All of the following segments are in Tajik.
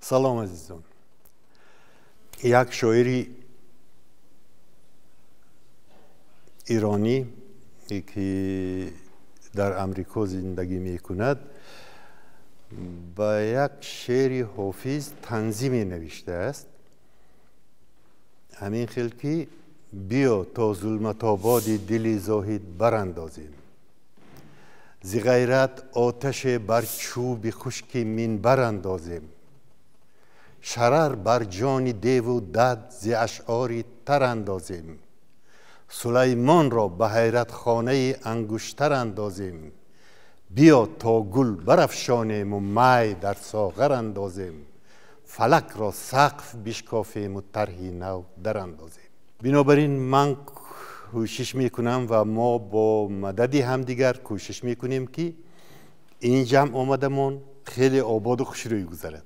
Салом, азизон. Як шоири иронӣ, ки дар Амрико зиндагӣ мекунад, ба як шеъри Ҳофиз танзиме навиштааст, ҳамин хел ки: биё то зулматободи дили зоҳид барандозем, зи ғайрат оташе бар чӯби хушки минбар андозем, шарар бар ҷони деву дад зи ашъори тар андозем, Сулаймонро ба ҳайратхонаи ангуштар андозем, биё то гул барафшонему май дар соғар андозем, фалакро сақф бишкофему тарҳи нав дарандозем. Бинобар ин ман кӯшиш мекунам ва мо бо мадади ҳамдигар кӯшиш мекунем, ки ин ҷамъ омадамон хеле ободу хушрӯй гузарад.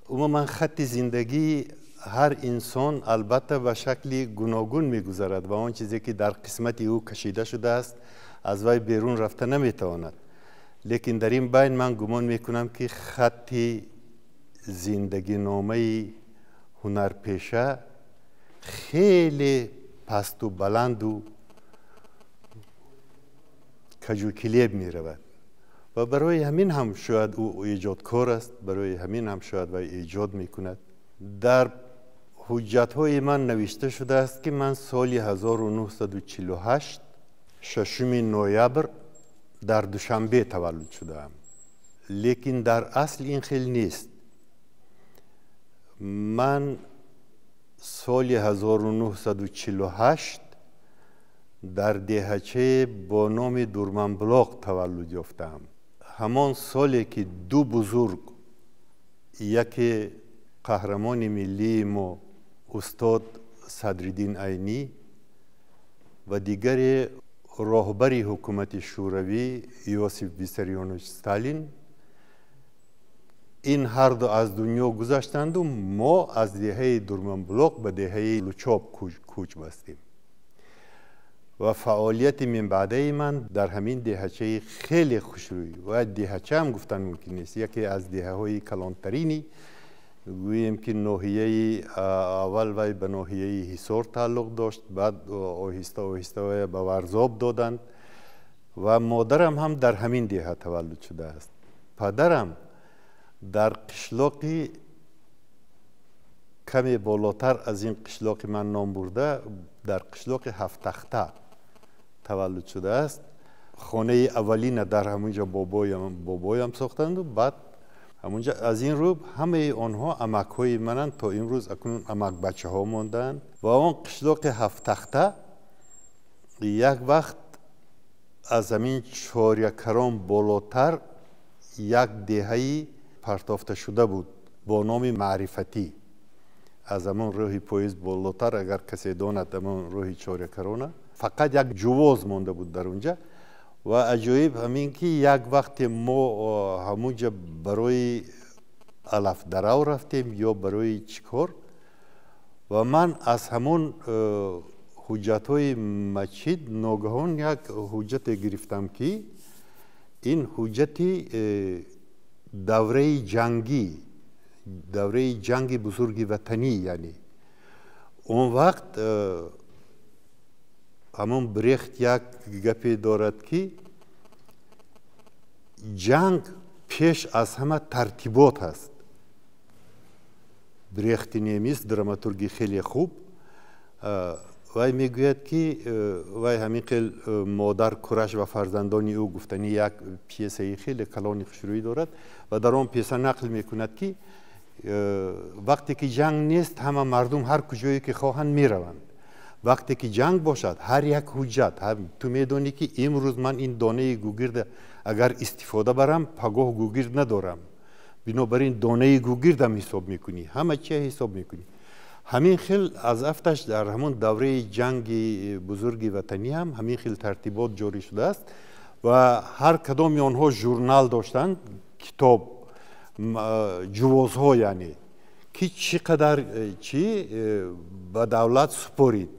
Умуман, хатти зиндагии ҳар инсон албатта ба шакли гуногун мегузарад ва он чизе, ки дар қисмати ӯ кашида шудааст, аз вай берун рафта наметавонад. Лекин дар ин байн ман гумон мекунам, ки хатти зиндагиномаи ҳунарпеша хеле пасту баланду каҷукилеб меравад ва барои ҳамин ҳам шояд ӯ эҷодкор аст, барои ҳамин ҳам шояд вай эҷод мекунад. Дар ҳуҷҷатҳои ман навишта шудааст, ки ман соли 1948 6 ноябр дар Душанбе таваллуд шудаам, лекин дар асл ин хел нест. Ман соли 1948 дар деҳачае бо номи Дурманбулоқ таваллуд ёфтаам. Ҳамон соле, ки ду бузург, яке қаҳрамони миллии мо устод Садриддин Айнӣ ва дигаре роҳбари ҳукумати Шӯравӣ Иосиф Виссарионович Сталин, ин ҳарду аз дунё гузаштанду мо аз деҳаи Дурманбулоқ ба деҳаи Лучоб кӯч бастем ва фаъолияти минбаъдаи ман дар ҳамин деҳачаи хеле хушрӯй ва деҳачаам гуфтан мумкин нест, яке аз деҳаҳои калонтарини, гӯем ки, ноҳияи, аввал вай ба ноҳияи Ҳисор тааллуқ дошт, баъд оҳиста оҳиста вай ба Варзоб доданд. Ва модарам ҳам дар ҳамин деҳа таваллуд шудааст. Падарам дар қишлоқи каме болотар аз ин қишлоқи ман ном бурда, дар қишлоқи Ҳафтахта таваллуд шудааст. Хонаи аввалина дар ҳамунҷа бобоям сохтанду баъд ҳамунҷа. Аз ин рӯ ҳамаи онҳо амакҳои мананд, то имрӯз акнун амакбачаҳо мондаанд. Ва он қишлоқи Ҳафтахта як вақт аз ҳамин Чорякарон болотар як деҳаи партофташуда буд бо номи Маърифатӣ. Аз ҳамон роҳи поезд болотар, агар касе донад, ҳамон роҳи Чорякарона, фақат як ҷувоз монда буд дар унҷа. Ва аҷоиб ҳамин, ки як вақте мо ҳамунҷа барои алафдарав рафтем ё барои чӣ кор, ва ман аз ҳамон ҳуҷҷатҳои масҷид ногаҳон як ҳуҷҷате гирифтам, ки ин ҳуҷҷати давраи ҷангӣ, давраи ҷанги бузурги ватанӣ, яъне он вақт ҳамон Брехт як гапе дорад, ки ҷанг пеш аз ҳама тартибот аст. Брехти немис, драматурги хеле хуб, вай мегӯяд, ки вай ҳамин хел «Модар кураш ва фарзандони ӯ» гуфтани як пьесаи хеле калони хушрӯӣ дорад ва дар он пьеса нақл мекунад, ки вақте ки ҷанг нест, ҳама мардум ҳар куҷое ки хоҳанд мераванд. Вақте ки ҷанг бошад, ҳар як ҳуҷҷат, ту медонӣ, ки имрӯз ман ин донаи гугирда агар истифода барам, пагоҳ гугирд надорам, бинобар ин донаи гугирдам ҳисоб мекунӣ, ҳама чия ҳисоб мекунӣ. Ҳамин хел аз афташ дар ҳамон давраи ҷанги бузурги ватанӣ ҳам ҳамин хел тартибот ҷорӣ шудааст ва ҳар кадоми онҳо журнал доштанд, китоб, ҷувозҳо, яъне ки чӣ қадар чӣ ба давлат супорид,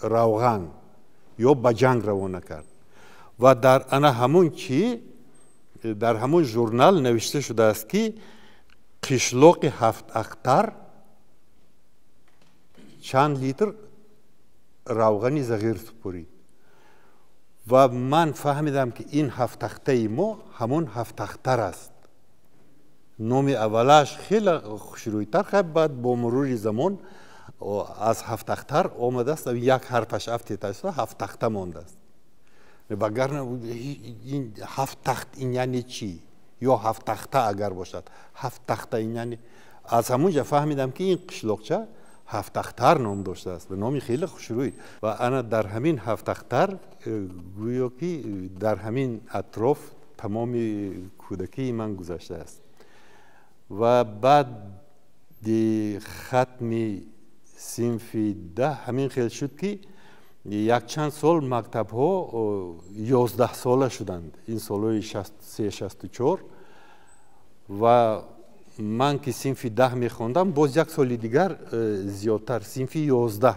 равған ё ба ҷанг равона кард. Ва дар ана ҳамон чӣ, дар ҳамон журнал навишта шудааст, ки Қишлоқи Ҳафтахтар чанд литр равғани зағир супорид. Ва ман фаҳмидам, ки ин ҳафтахтаи мо ҳамон Ҳафтахтар аст. Номи аввалаш хеле хушрӯйтар, баъд бо мурури замон аз Ҳафтахтар омадааст, як ҳарфаш афтидааст, Ҳафтахта мондааст. Вагарна ин ҳафт тахт ин яъне чӣ? Ё ҳафтахта агар бошад, ҳафт тахта ин яъне. Аз ҳамун ҷа фаҳмидам, ки ин қишлоқча Ҳафтахтар ном доштааст, ба номи хеле хушрӯй. Ва ана дар ҳамин Ҳафтахтар, гӯё ки дар ҳамин атроф тамоми кӯдакии ман гузаштааст. Ва баъди хатми синфи 10 ҳамин хел шуд, ки якчанд сол мактабҳо 11сола шуданд, ин солҳои 63, 64. Ва ман ки синфи 10 мехондам, боз як соли дигар зиёдтар, синфи 11,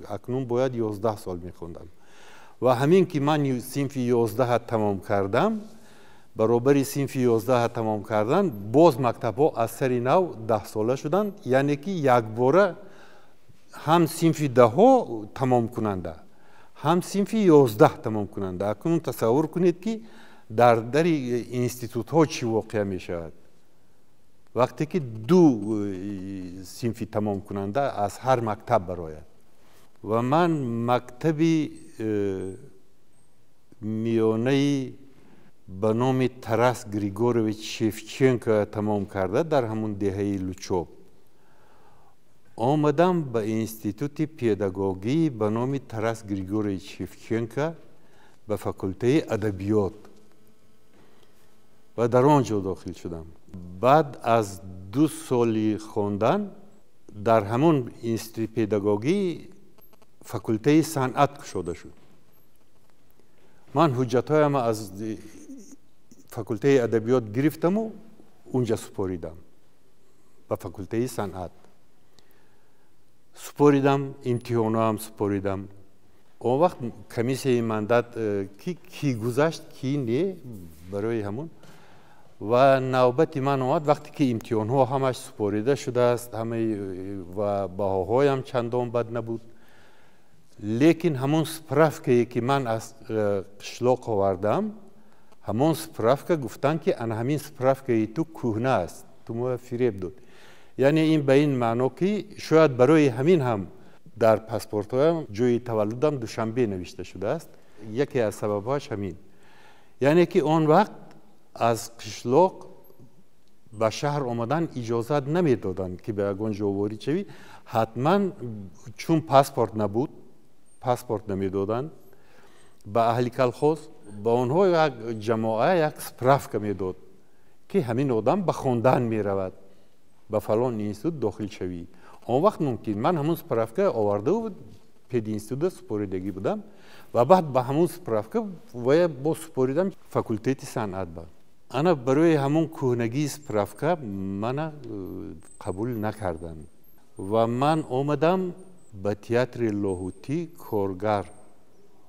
акнун бояд 11 сол мехондам. Ва ҳамин ки ман синфи 11-а тамом кардам, баробари синфи 11-а тамом кардан боз мактабҳо аз сари нав 10сола шуданд, яъне ки якбора ҳам синфи 10-ҳо тамомкунанда, ҳам синфи 11 тамомкунанда. Акнун тасаввур кунед, ки дар дари институтҳо чӣ воқеа мешавад, вақте ки ду синфи тамомкунанда аз ҳар мактаб барояд. Ва ман мактаби миёнаи ба номи Тарас Григорович Шевченко тамом карда, дар ҳамун деҳаи Лучоб омадам ба институти педагогӣ ба номи Тарас Григорович Шевченко, ба факултаи адабиёт, ва дар он ҷо дохил шудам. Баъд аз 2 соли хондан дар ҳамон институти педагогӣ факултаи санъат кушода шуд. Ман ҳуҷҷатҳоям аз факултаи адабиёт гирифтаму унҷа супоридам, ба факултаи санъат супоридам, имтиҳоноам супоридам. Он вақт комиссияи мандат ки гузашт, ки не, барои ҳамон. Ва навбати ман омад, вақте ки имтиҳонҳо ҳамаш супорида шудааст, ҳамаи ва баҳоҳоям чандон бад набуд, лекин ҳамон справкае, ки ман аз қишлоқ овардам, ҳамон справка гуфтанд, ки ана ҳамин справкаи ту кӯҳна аст, ту моя фиреб дод. Яъне ин ба ин маъно, ки шояд барои ҳамин ҳам дар паспортҳоям ҷои таваллудам Душанбе навишта шудааст. Яке аз сабабҳояш ҳамин, яъне ки он вақт аз қишлоқ ба шаҳр омадан иҷозат намедоданд, ки ба ягон ҷо ворид шавӣ, ҳатман чун паспорт набуд, паспорт намедоданд ба аҳли колхоз. Ба онҳо як ҷамоа як справка медод, ки ҳамин одам ба хондан меравад, ба фалон институт дохил шавӣ. Он вақт мумкин ман ҳамун справка оварда пединститута супоридагӣ будам ва баъд ба ҳамун справка вая бо супоридам факултети санъат ба. Ана барои ҳамун кӯҳнагии справка мана қабул накарданд. Ва ман омадам ба театри Лоҳутӣ, коргар,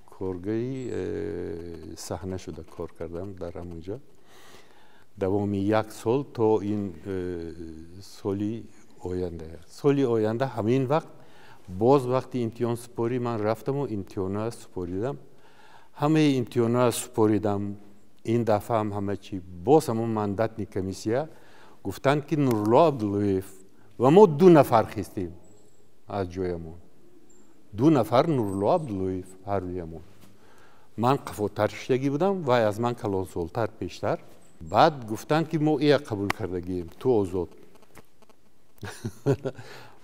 коргари саҳна шуда кор кардам дар ҳамунҷо давоми як сол то ин соли оянда. Соли оянда ҳамин вақт боз вақти имтиҳонсупорӣ ман рафтаму имтиҳонҳоя супоридам, ҳамаи имтиҳонҳоя супоридам. Ин дафъа ҳам ҳама чӣ, боз ҳамон мандатный комиссия гуфтанд, ки Нурулло Абдуллоев. Ва мо ду нафар хистем аз ҷоямон, ду нафар Нурулло Абдуллоев ҳардуямон. Ман қафотар шиштагӣ будам, вай аз ман калонсолтар, пештар. Баъд гуфтанд, ки мо ия қабул кардагием, ту озод.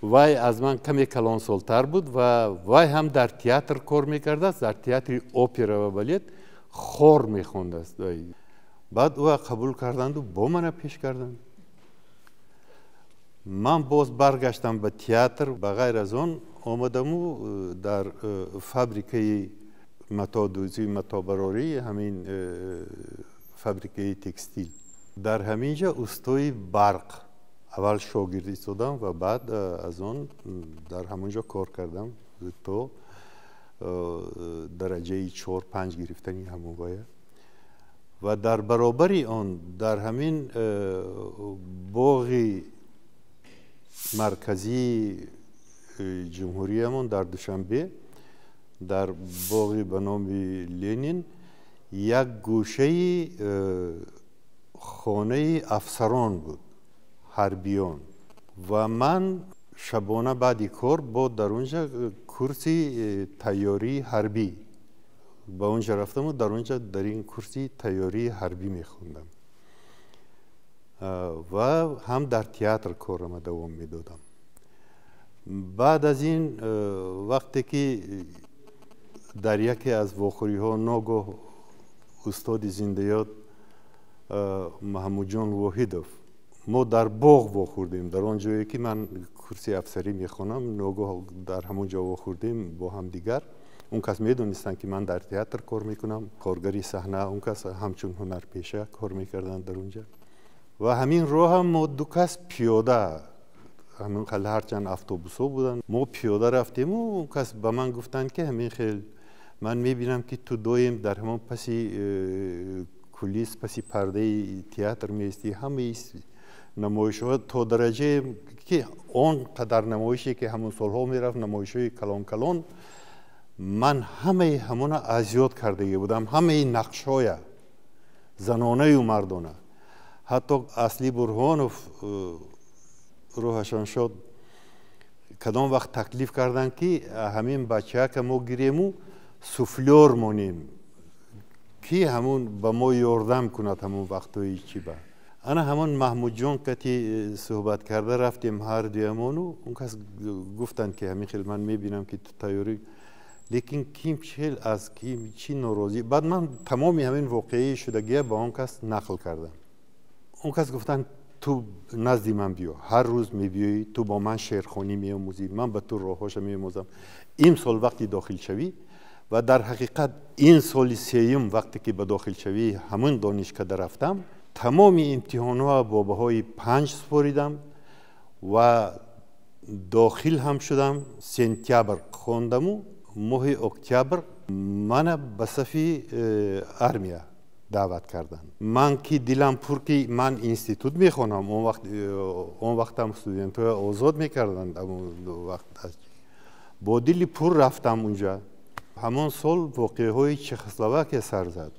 Вай аз ман каме калонсолтар буд ва вай ҳам дар театр кор мекардааст, дар театри опера ва балет хор мехондааст. Баъд ӯа қабул карданду бо мана пеш карданд. Ман боз баргаштам ба театр. Ба ғайр аз он омадаму дар фабрикаи матодӯзӣ, матобарорӣ, ҳамин фабрикаи текстил, дар ҳамин ҷо устои барқ аввал шогирд истодам ва баъд аз он дар ҳамон ҷо кор кардам то дараҷаи чор панҷ гирифтани ҳамон вая. Ва дар баробари он дар ҳамин боғи марказии ҷумҳуриямон дар Душанбе, дар боғи ба номи Ленин, як гӯшаи хонаи афсарон буд, ҳарбиён. Ва ман шабона баъди кор бо дар онҷа курси тайёрии ҳарбӣ ба онҷа рафтаму дар онҷа дар ин курси тайёрии ҳарбӣ мехондам ва ҳам дар театр корама давом медодам. Баъд аз ин, вақте ки дар яке аз вохӯриҳо ногоҳ устоди зиндаёд Маҳмудҷон Воҳидов, мо дар боғ вохӯрдем, дар он ҷое ки ман курси афсарӣ мехонам, ногоҳ дар ҳамон ҷо вохӯрдем бо ҳамдигар. Он кас медонистанд, ки ман дар театр кор мекунам, коргари саҳна, он кас ҳамчун ҳунарпеша кор мекарданд дар онҷа. Ва ҳамин роҳам мо ду кас пиёда, ҳамин хел ҳарчанд автобусҳо буданд, мо пиёда рафтему он кас ба ман гуфтанд, ки ҳамин хел ман мебинам, ки ту доим дар ҳамон паси кулис, паси пардаи театр меистӣ, ҳамаи намоишҳо, то дараҷае ки он қадар намоише ки ҳамон солҳо мерафт, намоишҳои калон калон, ман ҳамаи ҳамона аз ёд кардагӣ будам, ҳамаи нақшҳоя, занонаю мардона. Ҳатто Асли Бурҳонов, рӯҳашон шод, кадом вақт таклиф карданд, ки ҳамин бачака мо гирему суфлёр монем, ки ҳамун ба мо ёрдам кунад ҳамон вақтҳои чӣ ба. Ана ҳамон Маҳмудҷон кати суҳбат карда рафтем ҳар дуямону он кас гуфтанд, ки ҳамин хел ман мебинам, ки ту тайёрӣ, лекин ким хел аз ким чӣ норозӣ. Баъд ман тамоми ҳамин воқеаи шудагия ба он кас нақл кардам. Он кас гуфтанд: «Ту назди ман биё, ҳар рӯз мебиёӣ, ту бо ман шеърхонӣ меомӯзӣ, ман ба ту роҳҳоша меомӯзам. Имсол вақти дохилшавӣ». Ва дар ҳақиқат ин соли сеюм, вақте ки ба дохилшавии ҳамон донишкада рафтам, тамоми имтиҳонҳо бо баҳои 5 супоридам ва дохил ҳам шудам. Сентябр хондаму моҳи октябр мана ба сафи армия даъват карданд. Ман ки дилам пур, ки ман институт мехонам, он вақтам студентҳоя озод мекарданд, вақт бо дили пур рафтам унҷа. Ҳамон сол воқеаҳои Чехословакия сар зад.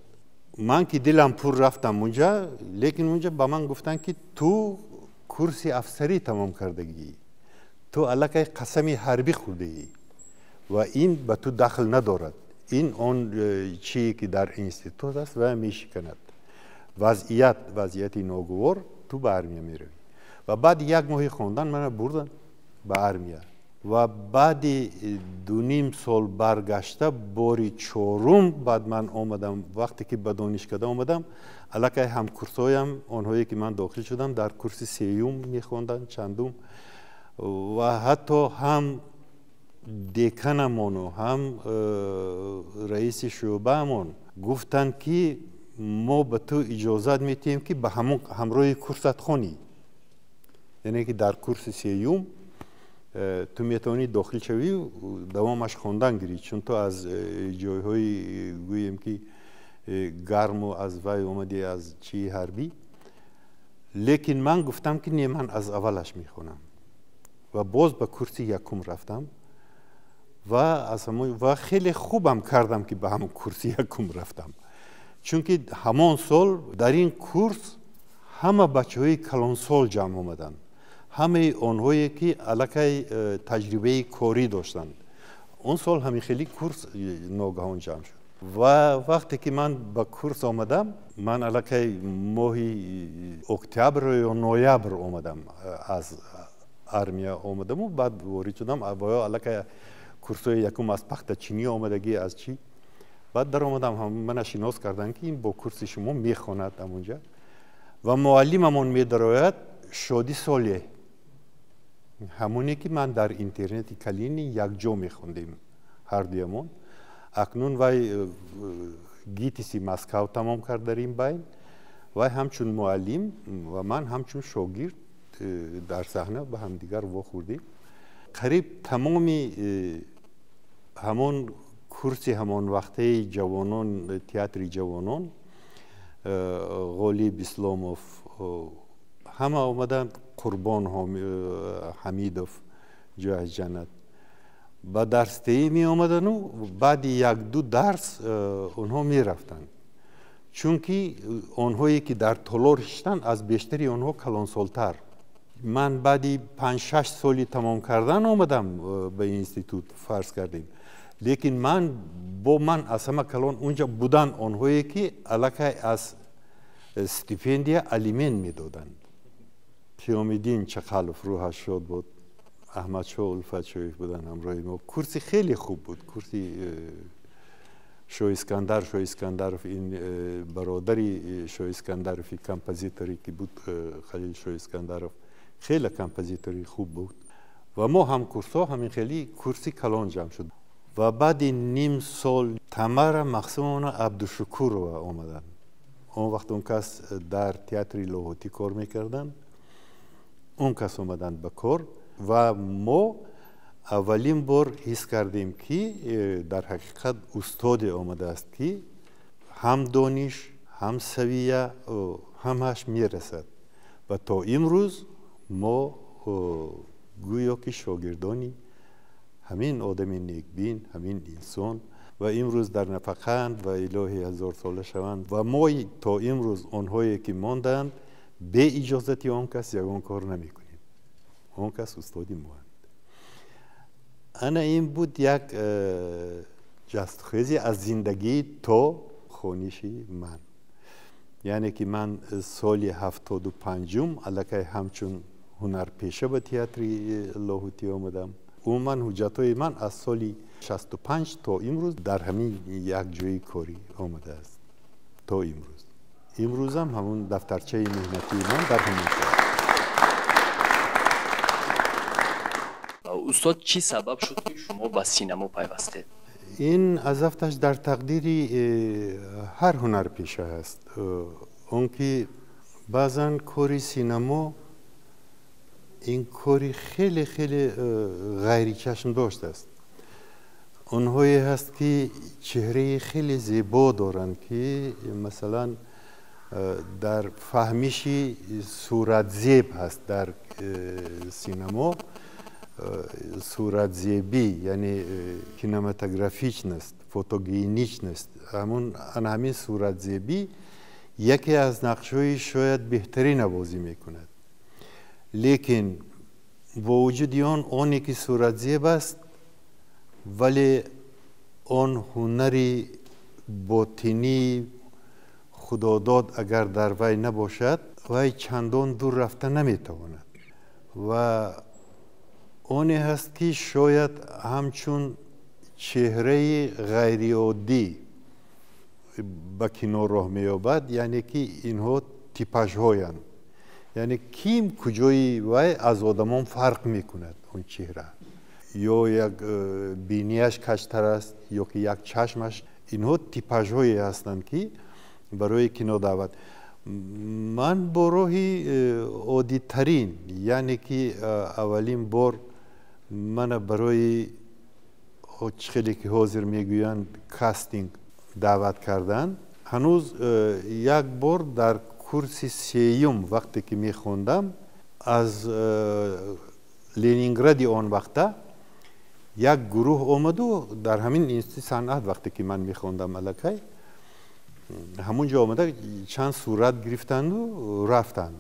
Ман ки дилам пур рафтам унҷа, лекин унҷа ба ман гуфтанд, ки ту курси афсарӣ тамом кардагӣ, ту аллакай қасами ҳарбӣ хӯрдаӣ ва ин ба ту дахл надорад. Ин он чие ки дар институт аст ва мешиканад. Вазъият вазъияти ногувор, ту ба армия меравӣ. Ва баъди як моҳи хондан мана бурданд ба армия. Ва баъди 2,5 сол баргашта, бори чорум баъд ман омадам. Вақте ки ба донишкада омадам, аллакай ҳамкурсҳоям, онҳое ки ман дохил шудам, дар курси сеюм мехонданд, чандум, ва ҳатто ҳам деканамону ҳам раиси шӯъбаамон гуфтанд, ки мо ба ту иҷозат медиҳем, ки ба ҳамон ҳамроҳи курсат хонӣ, яъне ки дар курси сеюм ту метавонӣ дохил шавӣ, давомаш хондан гирӣ, чун ту аз ҷойҳои, гӯем ки, гарму аз вай омадӣ, аз чии ҳарбӣ. Лекин ман гуфтам, ки не, ман аз аввалаш мехонам, ва боз ба курси якум рафтам ва аз ҳамон ва хеле хубам кардам, ки ба ҳамон курси якум рафтам, чунки ҳамон сол дар ин курс ҳама бачаҳои калонсол ҷамъ омаданд, ҳамаи онҳое ки аллакай таҷрибаи корӣ доштанд. Он сол ҳамин хели курс ногаҳон ҷамъ шуд. Ва вақте ки ман ба курс омадам, ман аллакай моҳи октябр ё ноябр омадам, аз армия омадаму баъд ворид шудам. Ва аллакай курсҳои якум аз пахтачинӣ омадагӣ, аз чӣ. Баъд даромадам, мана шинос карданд, ки ин бо курси шумо мехонад ҳамонҷа. Ва муаллимамон медарояд, Шоди Солеҳ, ҳамоне ки ман дар интернати Калинин якҷо мехондем ҳардуямон. Акнун вай ГИТИСи Москав тамом кард. Дар ин байн вай ҳамчун муаллим ва ман ҳамчун шогирд дар саҳна ба ҳамдигар вохӯрдем. Қариб тамоми ҳамон курси ҳамон вақтаи ҷавонон, театри ҷавонон. Ғолиб Исломов, ҳама омаданд, Қурбон Ҳамидов, ҷояш ҷаннат, ба дарсдиҳӣ меомадану баъди як-ду дарс онҳо мерафтанд, чунки онҳое ки дар толор шиштанд, аз бештари онҳо калонсолтар. Ман баъди 5-6 соли тамом кардан омадам ба институт, фарз кардем, лекин ман бо ман аз ҳама калон унҷа буданд онҳое ки аллакай аз стипендия алимент медоданд. Қиёмиддин Чақалов, рӯҳаш шод буд, Аҳмадшоҳ Улфатшоев буданд ҳамроҳи мо. Курси хеле хуб буд, курси Шоҳ Искандар, Шоҳ Искандаров, ин бародари Шоҳ Искандарови композиторе ки буд, Халил Шоҳ Искандаров, хеле композитори хуб буд. Ва мо ҳамкурсҳо ҳамин хеле курси калон ҷамъ шуд. Ва баъди ним сол Тамара Махсумовна Абдушукурова омаданд. Он вақт он кас дар театри Лоҳутӣ кор мекарданд. Он кас омаданд ба кор ва мо аввалин бор ҳис кардем, ки дар ҳақиқат устоде омадааст, ки ҳам дониш, ҳам савия, ҳамааш мерасад. Ва то имрӯз мо гӯё ки шогирдони ҳамин одами некбин, ҳамин инсон, ва имрӯз дар нафақаанд ва илоҳи ҳазорсола шаванд. Ва мо то имрӯз онҳое ки монданд, бе иҷозати он кас ягон кор намекунем. Он кас устоди моанд. Ана ин буд як ҷастухезе аз зиндагӣ то хониши ман. Яъне ки ман соли 75-ум аллакай ҳамчун ҳунарпеша ба театри Лоҳутӣ омадам. Умуман ҳуҷҷатҳои ман аз соли 65 то имрӯз дар ҳамин як ҷои корӣ омадааст то имрӯз. Имрӯзам ҳамун дафтарчаи меҳнатии ман дар ҳамин ҷо. Устод, чӣ сабаб шуд, ки шумо ба синамо пайвастед? Ин аз афташ дар тақдири ҳар ҳунарпеша ҳаст. Он ки баъзан кори синамо ин кори хеле хеле ғайричашмдошт аст. Онҳое ҳаст, ки чеҳраи хеле зебо доранд, ки масалан дар фаҳмиши суратзеб ҳаст дар синамо, суратзебӣ, яъне кинематографичност, фотогеничност, ҳамун ана ҳамин суратзебӣ яке аз нақшҳои шояд беҳтарина бозӣ мекунад. Лекин бо вуҷуди он, оне ки суратзеб аст, вале он ҳунари ботинии худодод агар дар вай набошад, вай чандон дур рафта наметавонад. Ва оне ҳаст, ки шояд ҳамчун чеҳраи ғайриоддӣ ба кино роҳ меёбад, яъне ки инҳо типажҳоянд, яъне ким куҷои вай аз одамон фарқ мекунад он чеҳра, ё як бинияш каҷтар аст, ё ки як чашмаш. Инҳо типажҳое ҳастанд, ки барои кино даъват. Ман бо роҳи оддитарин, яъне ки аввалин бор мана барои чӣ хеле ки ҳозир мегӯянд кастинг даъват карданд. Ҳанӯз як бор дар курси сеюм вақте ки мехондам, аз Ленингради он вақта як гурӯҳ омаду дар ҳамин институти санъат вақте ки ман мехондам, аллакай ҳамун ҷо омада чанд сурат гирифтанду рафтанд.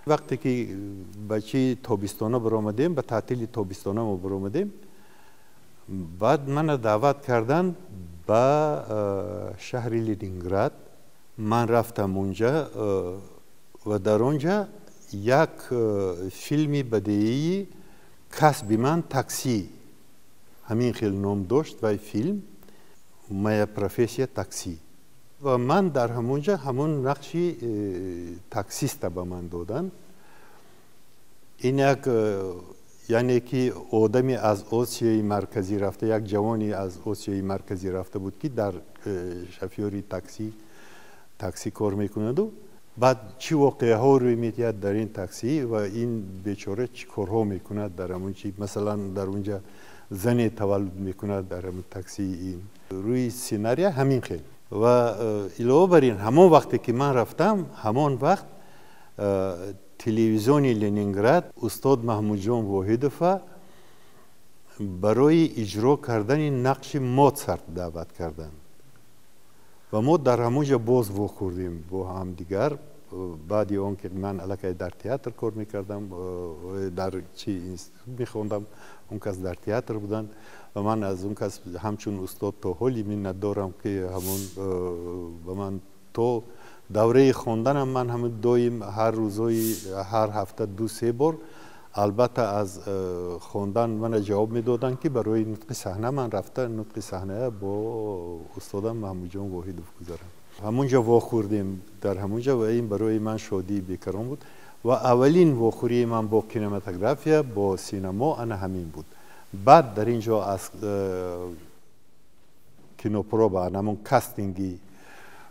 Вақте ки бачаи тобистона баромадем, ба таътили тобистона мо баромадем, баъд мана даъват карданд ба шаҳри Ленинград. Ман рафтам унҷа ва дар онҷа як филми бадеии «Касби ман таксӣ», ҳамин хел ном дошт вай филм, «Моя профессия такси». Ва ман дар ҳамонҷа ҳамон нақши таксиста ба ман доданд. Ин як яъне ки одаме аз Осиёи Марказӣ рафта, як ҷавоне аз Осиёи Марказӣ рафта буд, ки дар шофёри таксӣ кор мекунаду баъд чӣ воқеаҳо рӯй медиҳад дар ин таксӣ ва ин бечора чӣ корҳо мекунад дар ҳамон чи, масалан дар онҷа зане таваллуд мекунад дар ҳамон таксии. Ин рӯи сценария ҳамин хел. Ва илова бар ин, ҳамон вақте ки ман рафтам, ҳамон вақт телевизиони Ленинград устод Маҳмудҷон Воҳидова барои иҷро кардани нақши Моцарт даъват карданд. Ва мо дар ҳамон ҷо боз вохӯрдем бо ҳамдигар. Баъди он ки ман аллакай дар театр кор мекардам, дар чи институт мехондам, он кас дар театр буданд ва ман аз он кас ҳамчун устод то ҳоли миннат дорам, ки ҳамон ба ман то давраи хонданам ман ҳамон доим ҳар рӯзои ҳар ҳафта 2-3 бор албатта аз хондан мана ҷавоб медоданд, ки барои нутқи саҳна ман рафта нутқи саҳна бо устодам Маҳмудҷон Воҳидов гузарам. Ҳамон ҷо вохӯрдем дар ҳамон ҷо ва ин барои ман шодии бекарон буд. Ва аввалин вохӯрии ман бо кинематография, бо синамо ана ҳамин буд. Баъд дар ин ҷо аз кинопроба, ҳамон кастинги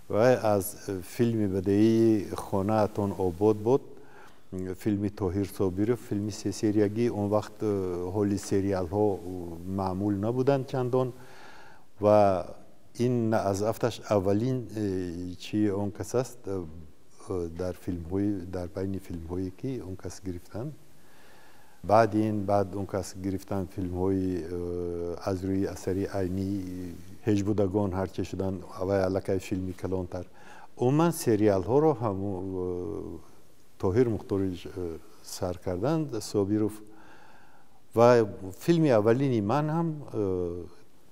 ва аз филми бадеии «Хонаатон обод буд», филми Тоҳир Собиров, филми сесериягӣ. Он вақт ҳоли сериалҳо маъмул набуданд чандон ва ин аз афташ аввалин чи он кас аст дар филмҳои, дар байни филмҳое ки он кас гирифтанд. Баъди ин баъд он кас гирифтанд филмҳои аз рӯи асари Айнӣ, «Ҳеҷбудагон» ҳарче шуданд, вай аллакай филми калонтар. Умуман сериалҳоро ҳам Тоҳир Мухторович сар карданд, Собиров. Ва филми аввалини ман ҳам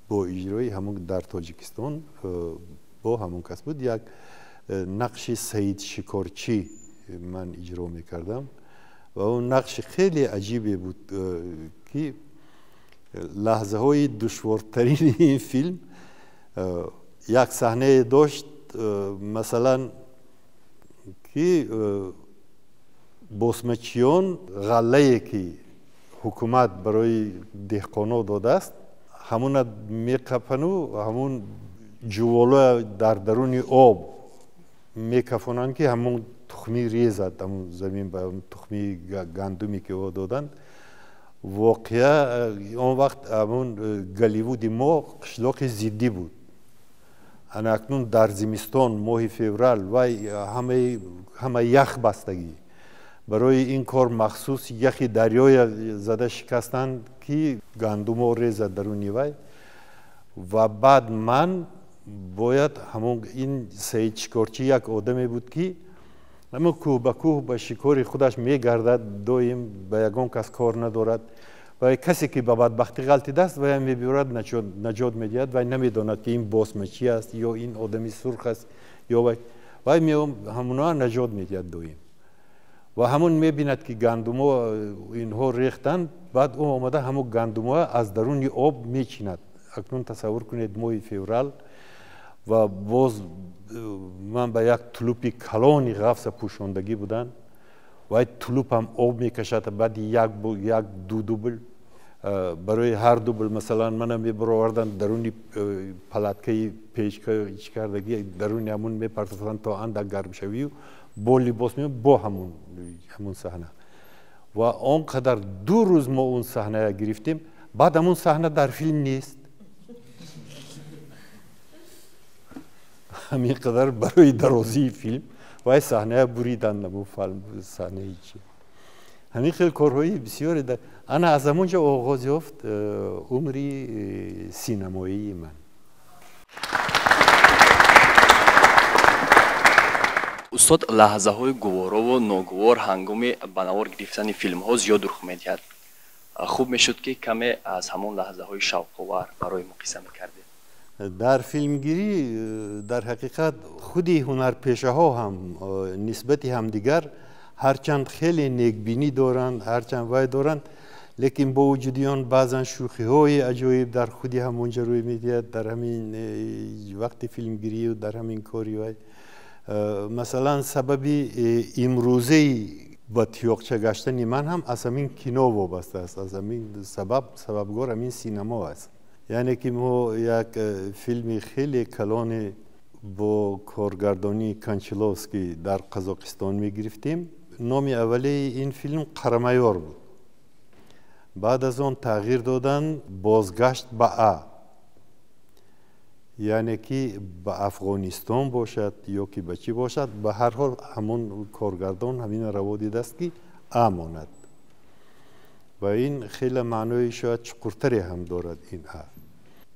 бо иҷрои ҳамон дар Тоҷикистон бо ҳамон кас буд. Як нақши Саид Шикорчӣ ман иҷро мекардам ва он нақши хеле аҷибе буд, ки лаҳзаҳои душвортарини ин филм як саҳнае дошт, масалан, ки босмачиён ғаллае ки ҳукумат барои деҳқонҳо додааст, ҳамона меқапану ҳамон ҷуволоя дар даруни об мекафонанд, ки ҳамон тухмӣ резад, ҳамон замин ба тухми гандуме ки ӯ доданд. Воқеа он вақт ҳамон Голливуди мо қишлоқи зиддӣ буд. Ана акнун дар зимистон моҳи феврал вай ҳама ях бастагӣ. Барои ин кор махсус яхи дарёя зада шикастанд, ки гандумо резад даруни вай. Ва баъд ман бояд ҳамон ин Саид Шикорчӣ як одаме буд, ки ҳамон кӯҳ ба кӯҳ ба шикори худаш мегардад, доим ба ягон кас кор надорад ва касе ки ба бадбахтӣ ғалтидааст, вая мебиёрад, наҷот медиҳад. Вай намедонад, ки ин босмачӣ аст ё ин одами сурх аст ё вай ҳамоноа наҷот медиҳад доим. Ва ҳамон мебинад, ки гандумо инҳо рехтанд, баъд ӯ омада ҳамон гандумоа аз даруни об мечинад. Акнун тасаввур кунед, моҳи феврал ва боз ман ба як тулупи калони ғафса пӯшондагӣ буданд. Вай тулупам об мекашад, баъди як ду дубл, барои ҳар дубл масалан мана мебароварданд даруни палаткаи печка чикардагӣ, даруни ҳамон мепартофтанд то андак гармшавию бо либос меом бо ҳамон саҳна. Ва он қадар 2 рӯз мо он саҳная гирифтем. Баъд ҳамон саҳна дар филм нест. Ҳамин қадар барои дарозии филм вай саҳная буриданд, ҳамон саҳнаи чи. Ҳамин хел корҳои бисёре. Ана аз ҳамон ҷо оғоз ёфт умри синамоии ман. Устод, лаҳзаҳои гуворову ногувор ҳангоми ба навор гирифтани филмҳо зиёд рух медиҳад. Хуб мешуд, ки каме аз ҳамон лаҳзаҳои шавқовар барои мо қисса мекардед. Дар филмгирӣ дар ҳақиқат худи ҳунарпешаҳо ҳам нисбати ҳамдигар ҳарчанд хеле некбинӣ доранд, ҳарчанд вай доранд, лекин бо вуҷуди он баъзан шӯхиҳои аҷоиб дар худи ҳамонҷа рӯй медиҳад, дар ҳамин вақти филмгирию дар ҳамин кори вай. Масалан, сабаби имрӯзаи ба тиёқча гаштани ман ҳам аз ҳамин кино вобаста аст, аз ҳамин сабабгор ҳамин синамо аст. Яъне ки мо як филми хеле калоне бо коргардонии Кончиловский дар Қазоқистон мегирифтем. Номи аввалии ин филм «Қарамайор» буд. Баъд аз он тағйир доданд «Бозгашт ба А». Яъне ки ба Афғонистон бошад ё ки ба чӣ бошад, ба ҳар ҳол ҳамон коргардон ҳамин раво дидааст, ки а монад, ва ин хеле маънои шояд чуқуртаре ҳам дорад ин а.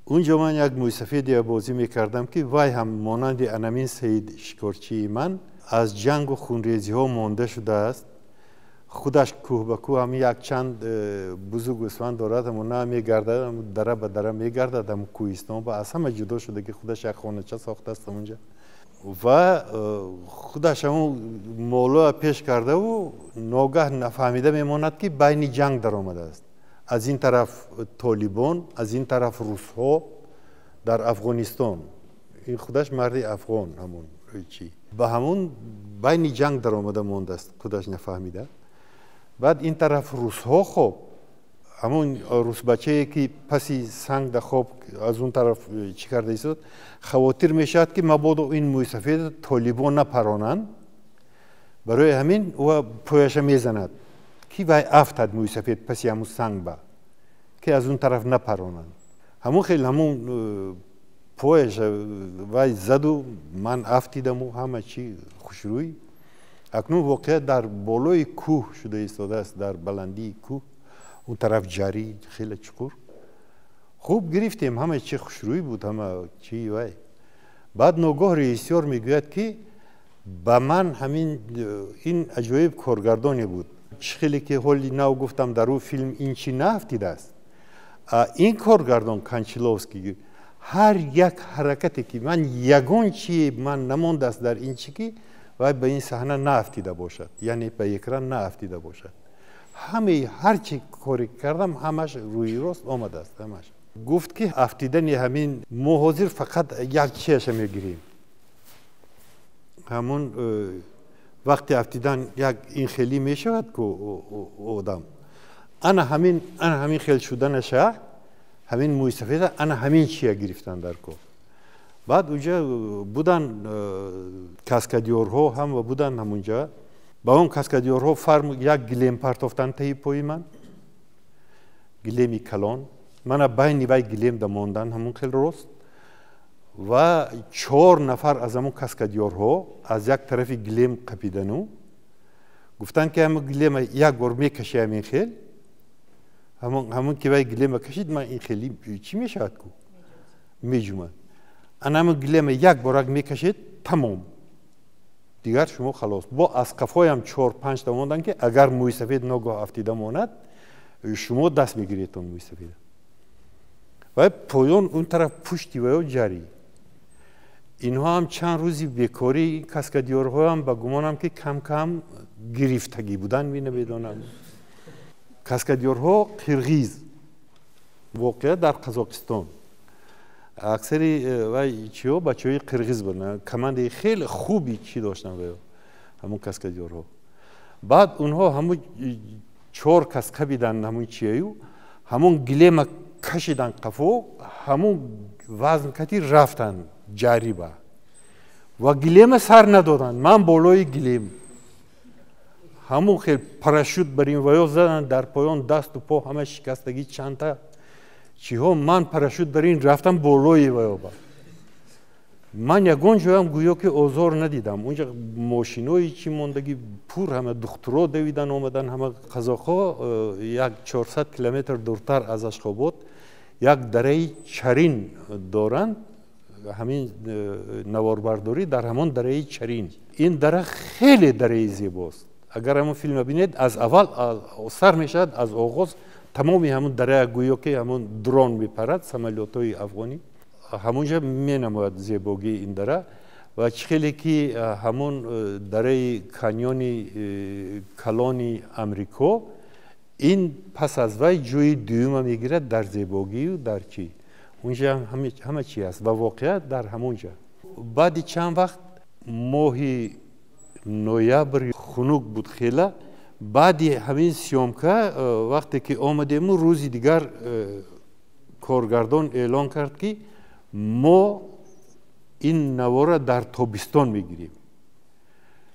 Унҷо ман як мӯйсафедия бозӣ мекардам, ки вай ҳам монанди анамин Саид шикорчии ман аз ҷангу хунрезиҳо монда шудааст. Худаш кӯҳ ба кӯҳ ҳам якчанд бузу гӯсфанд дорад, ҳамона мегардад, дара ба дара мегардад, ҳам кӯҳистон ба аз ҳама ҷудо шуда, ки худаш як хонача сохтааст ҳамунҷа ва худаш ҳамун молоа пеш кардаву ногаҳ нафаҳмида мемонад, ки байни ҷанг даромадааст. Аз ин тараф толибон, аз ин тараф русҳо дар Афғонистон. Ин худаш марди афғон, ҳамун чӣ ба ҳамун байни ҷанг даромада мондааст, худаш нафаҳмида. Баъд ин тараф русҳо хоб, ҳамун русбачае, ки паси санг да хоб, аз он тараф чӣ карда истод, хавотир мешавад, ки мабодо ин мӯйсафед толибон напаронанд. Барои ҳамин ӯ пояша мезанад, ки вай афтад, мӯйсафед паси ҳамун санг ба, ки аз он тараф напаронанд. Ҳамун хел ҳамун пояша вай заду, ман афтидаму ҳама чӣ хушрӯй. Акнун воқеа дар болои кӯҳ шуда истодааст, дар баландии кӯҳ, он тараф ҷарӣ хеле чуқур. Хуб гирифтем, ҳама чи хушрӯй буд, ҳама чи вай. Баъд ногоҳ режиссёр мегӯяд, ки ба ман ҳамин ин аҷоиб коргардоне буд, чӣ хеле ки ҳоли нав гуфтам, дар ӯ филм ин чӣ наафтидааст. Ин коргардон Кончаловский ҳар як ҳаракате, ки ман ягон чи ман намондааст дар ин чӣ, ки вай ба ин саҳна наафтида бошад, яъне ба экран наафтида бошад. Ҳамаи ҳар чи коре кардам, ҳамаш рӯи рост омадааст ҳамаш. Гуфт, ки афтидани ҳамин мо ҳозир фақат як чияша мегирем, ҳамун вақти афтидан як ин хелӣ мешавад ку одам, ана ҳамин, ана ҳамин хел шуданаша, ҳамин мӯйсафеда, ана ҳамин чия гирифтан дар кор. Баъд уҷа будан каскадёрҳо ҳам ва будан ҳамунҷа. Ба он каскадёрҳо фарм як гилем партофтан таҳи пои ман, гилеми калон, мана байни вай гилем да мондан ҳамун хел рост, ва чор нафар аз ҳамун каскадёрҳо аз як тарафи гилем қапидану гуфтанд, ки ҳамун гилема як бор мекаши ҳамин хел. Ҳамун ки вай гилема кашид, ман ин хели чӣ мешавад ку, меҷумад. Ана ҳамун гилема як борак мекашед, тамом, дигар шумо халос. Бо аз қафоям чор панҷта монданд, ки агар мӯйсафед ногоҳ афтида монад, шумо даст мегиред он мӯйсафеда. Ва поён он тараф пушти ваё ҷарӣ. Инҳо ҳам чанд рӯзи бекорӣ, каскадёрҳоам ба гумонам, ки кам кам гирифтагӣ будан, менамедонам. Каскадёрҳо қирғиз, воқеа дар Қазоқистон. Аксари вай чиҳо бачаҳои қирғиз буданд. Командаи хеле хуби чӣ доштанд ваё, ҳамун каскадёрҳо. Баъд онҳо ҳамун чор кас қабиданд ҳамун чияю, ҳамун гилема кашиданд қафо, ҳамун вазн кати рафтанд ҷариба ва гилема сар надоданд. Ман болои гилем ҳамун хел парашют бар ин ваё заданд, дар поён дасту по ҳама шикастагӣ, чандта чиҳо. Ман парашют бар ин рафтам болои ваёба. Ман ягон ҷоям гӯё ки озор надидам. Унҷа мошинои чӣ мондагӣ пур, ҳама духтуро давидан омадан, ҳама қазоқҳо. Як 400 километр дуртар аз Ашхобод як дараи Чарин доранд. Ҳамин наворбардорӣ дар ҳамон дараи Чарин. Ин дара хеле дараи зебост. Агар ҳамон филма бинед, аз аввал сар мешавад, аз оғоз тамоми ҳамон дара гӯё ки ҳамон дрон мепарад, самолётҳои афғонӣ ҳамонҷа менамояд зебогии ин дара. Ва чӣ хеле ки ҳамон дараи каньони калони Амрико, ин пас аз вай ҷои дуюма мегирад дар зебогию дар чӣ. Унҷа ҳама чи аст ва воқеа дар ҳамонҷа. Баъди чанд вақт, моҳи ноябр, хунук буд хела. Баъди ҳамин съёмка вақте ки омадему, рӯзи дигар коргардон эълон кард, ки мо ин навора дар тобистон мегирем,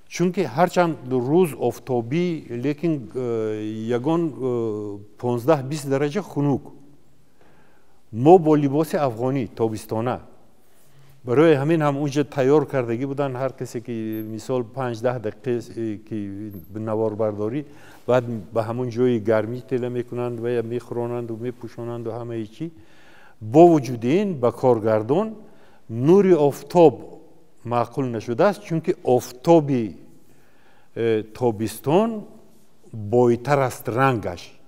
чунки ҳарчанд рӯз офтобӣ, лекин ягон 15-20 дараҷа хунук. Мо бо либоси афғонӣ тобистона. Барои ҳамин ҳам унҷо тайёр кардагӣ буданд, ҳар касе ки мисол 5-10 дақиқа ки наворбардорӣ, баъд ба ҳамон ҷои гармӣ тела мекунанд ва мехӯронанд мепӯшонанд ва ҳамаи чӣ. Бо вуҷуди ин ба коргардон нури офтоб маъқул нашудааст, чунки офтоби тобистон бойтар аст рангаш,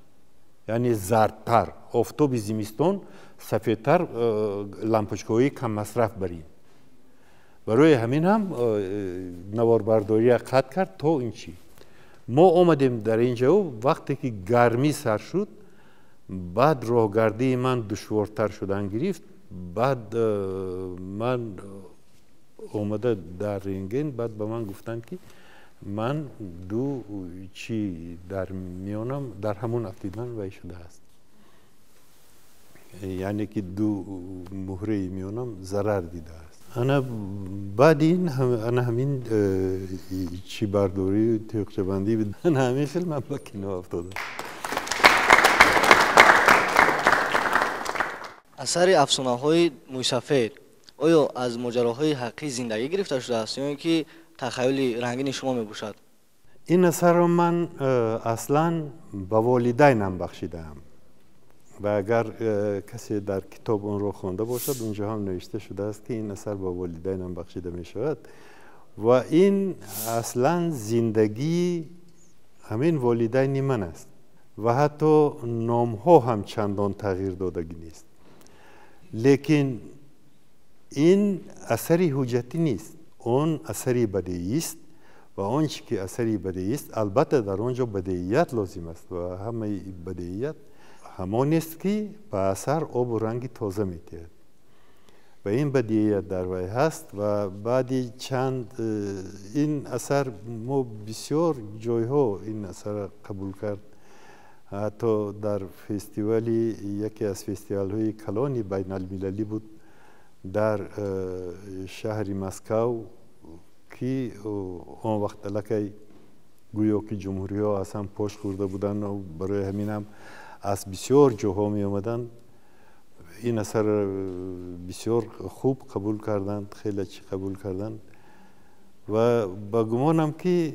яъне зардтар, офтоби зимистон сафедтар, лампочкаҳои каммасраф бар ин. Барои ҳамин ҳам наворбардория қатъ кард то ин чӣ. Мо омадем дар ин ҷо, вақте ки гармӣ сар шуд, баъд роҳгардии ман душвортар шудан гирифт. Баъд ман омада дар рентген, баъд ба ман гуфтанд, ки ман ду чӣ дар миёнам дар ҳамон афтидан вай шудааст, яъне ки ду муҳраи миёнам зарар дидааст. Ана баъди ин ана ҳамин чӣ бардорию тиёқчабандӣ, ана ҳамин хел ман ба кино афтодам. Асари афсонаҳои мӯйсафед оё аз моҷароҳои ҳақиқии зиндагӣ гирифта шудааст ё ин ки тахаюли рангини шумо мебошад? Ин асарро ман аслан ба волидайнам бахшидаам ва агар касе дар китоб онро хонда бошад, унҷо ҳам навишта шудааст, ки ин асар ба волидайнам бахшида мешавад ва ин аслан зиндагии ҳамин волидайни ман аст ва ҳатто номҳо ҳам чандон тағйир додагӣ нест. Лекин ин асари ҳуҷҷатӣ нест, он асари бадеист ва он чи ки асари бадеист, албатта дар он ҷо бадеият лозим аст ва ҳамаи бадеият ҳамонест, ки ба асар обу ранги тоза медиҳад ва ин бадеият дар вай ҳаст. Ва баъди чанд ин асар мо бисёр ҷойҳо ин асарро қабул кард, ҳатто дар фестивали, яке аз фестивалҳои калони байналмилалӣ буд дар шаҳри Москав, ки он вақт аллакай гӯё ки ҷумҳуриҳо аз ҳам пош хӯрда буданд, барои ҳамин ҳам аз бисёр ҷоҳо меомаданд. Ин асар бисёр хуб қабул карданд, хеле чӣ қабул карданд ва ба гумонам, ки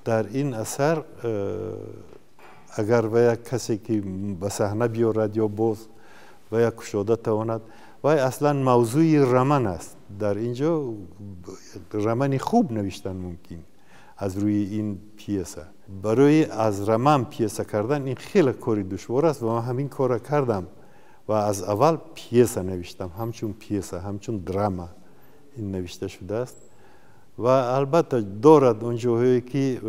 дар ин асар агар ва як касе ки ба саҳна биёрад ё боз ва як кушода тавонад, вай аслан мавзӯи роман аст. Дар ин ҷо романи хуб навиштан мумкин аз рӯи ин пьеса. Барои аз роман пьеса кардан ин хеле кори душвор аст ва ман ҳамин корро кардам ва аз аввал пьеса навиштам, ҳамчун пьеса, ҳамчун драма ин навишта шудааст. Ва албатта дорад он ҷоҳое ки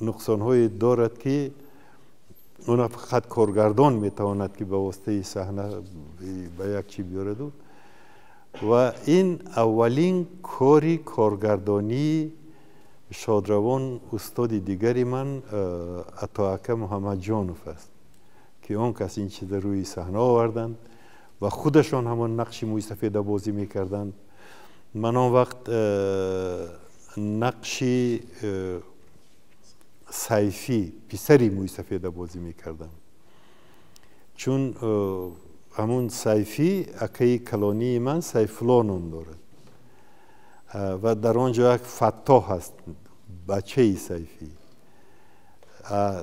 нуқсонҳое дорад, ки она фақат коргардон метавонад, ки ба воситаи саҳна ба як чӣ биёраду. Ва ин аввалин кори коргардонии шодравон устоди дигари ман Атоака Муҳаммадҷонов аст, ки он кас ин чиза рӯи саҳна оварданд ва худашон ҳамон нақши мӯйсафеда бозӣ мекарданд. Ман он вақт нақши Сайфӣ, писари мӯйсафеда бозӣ мекардам, чун ҳамун Сайфӣ акаи калонии ман Сайфулло ном дорад ва дар он ҷо як Фаттоҳ ҳаст, бачаи Сайфӣ.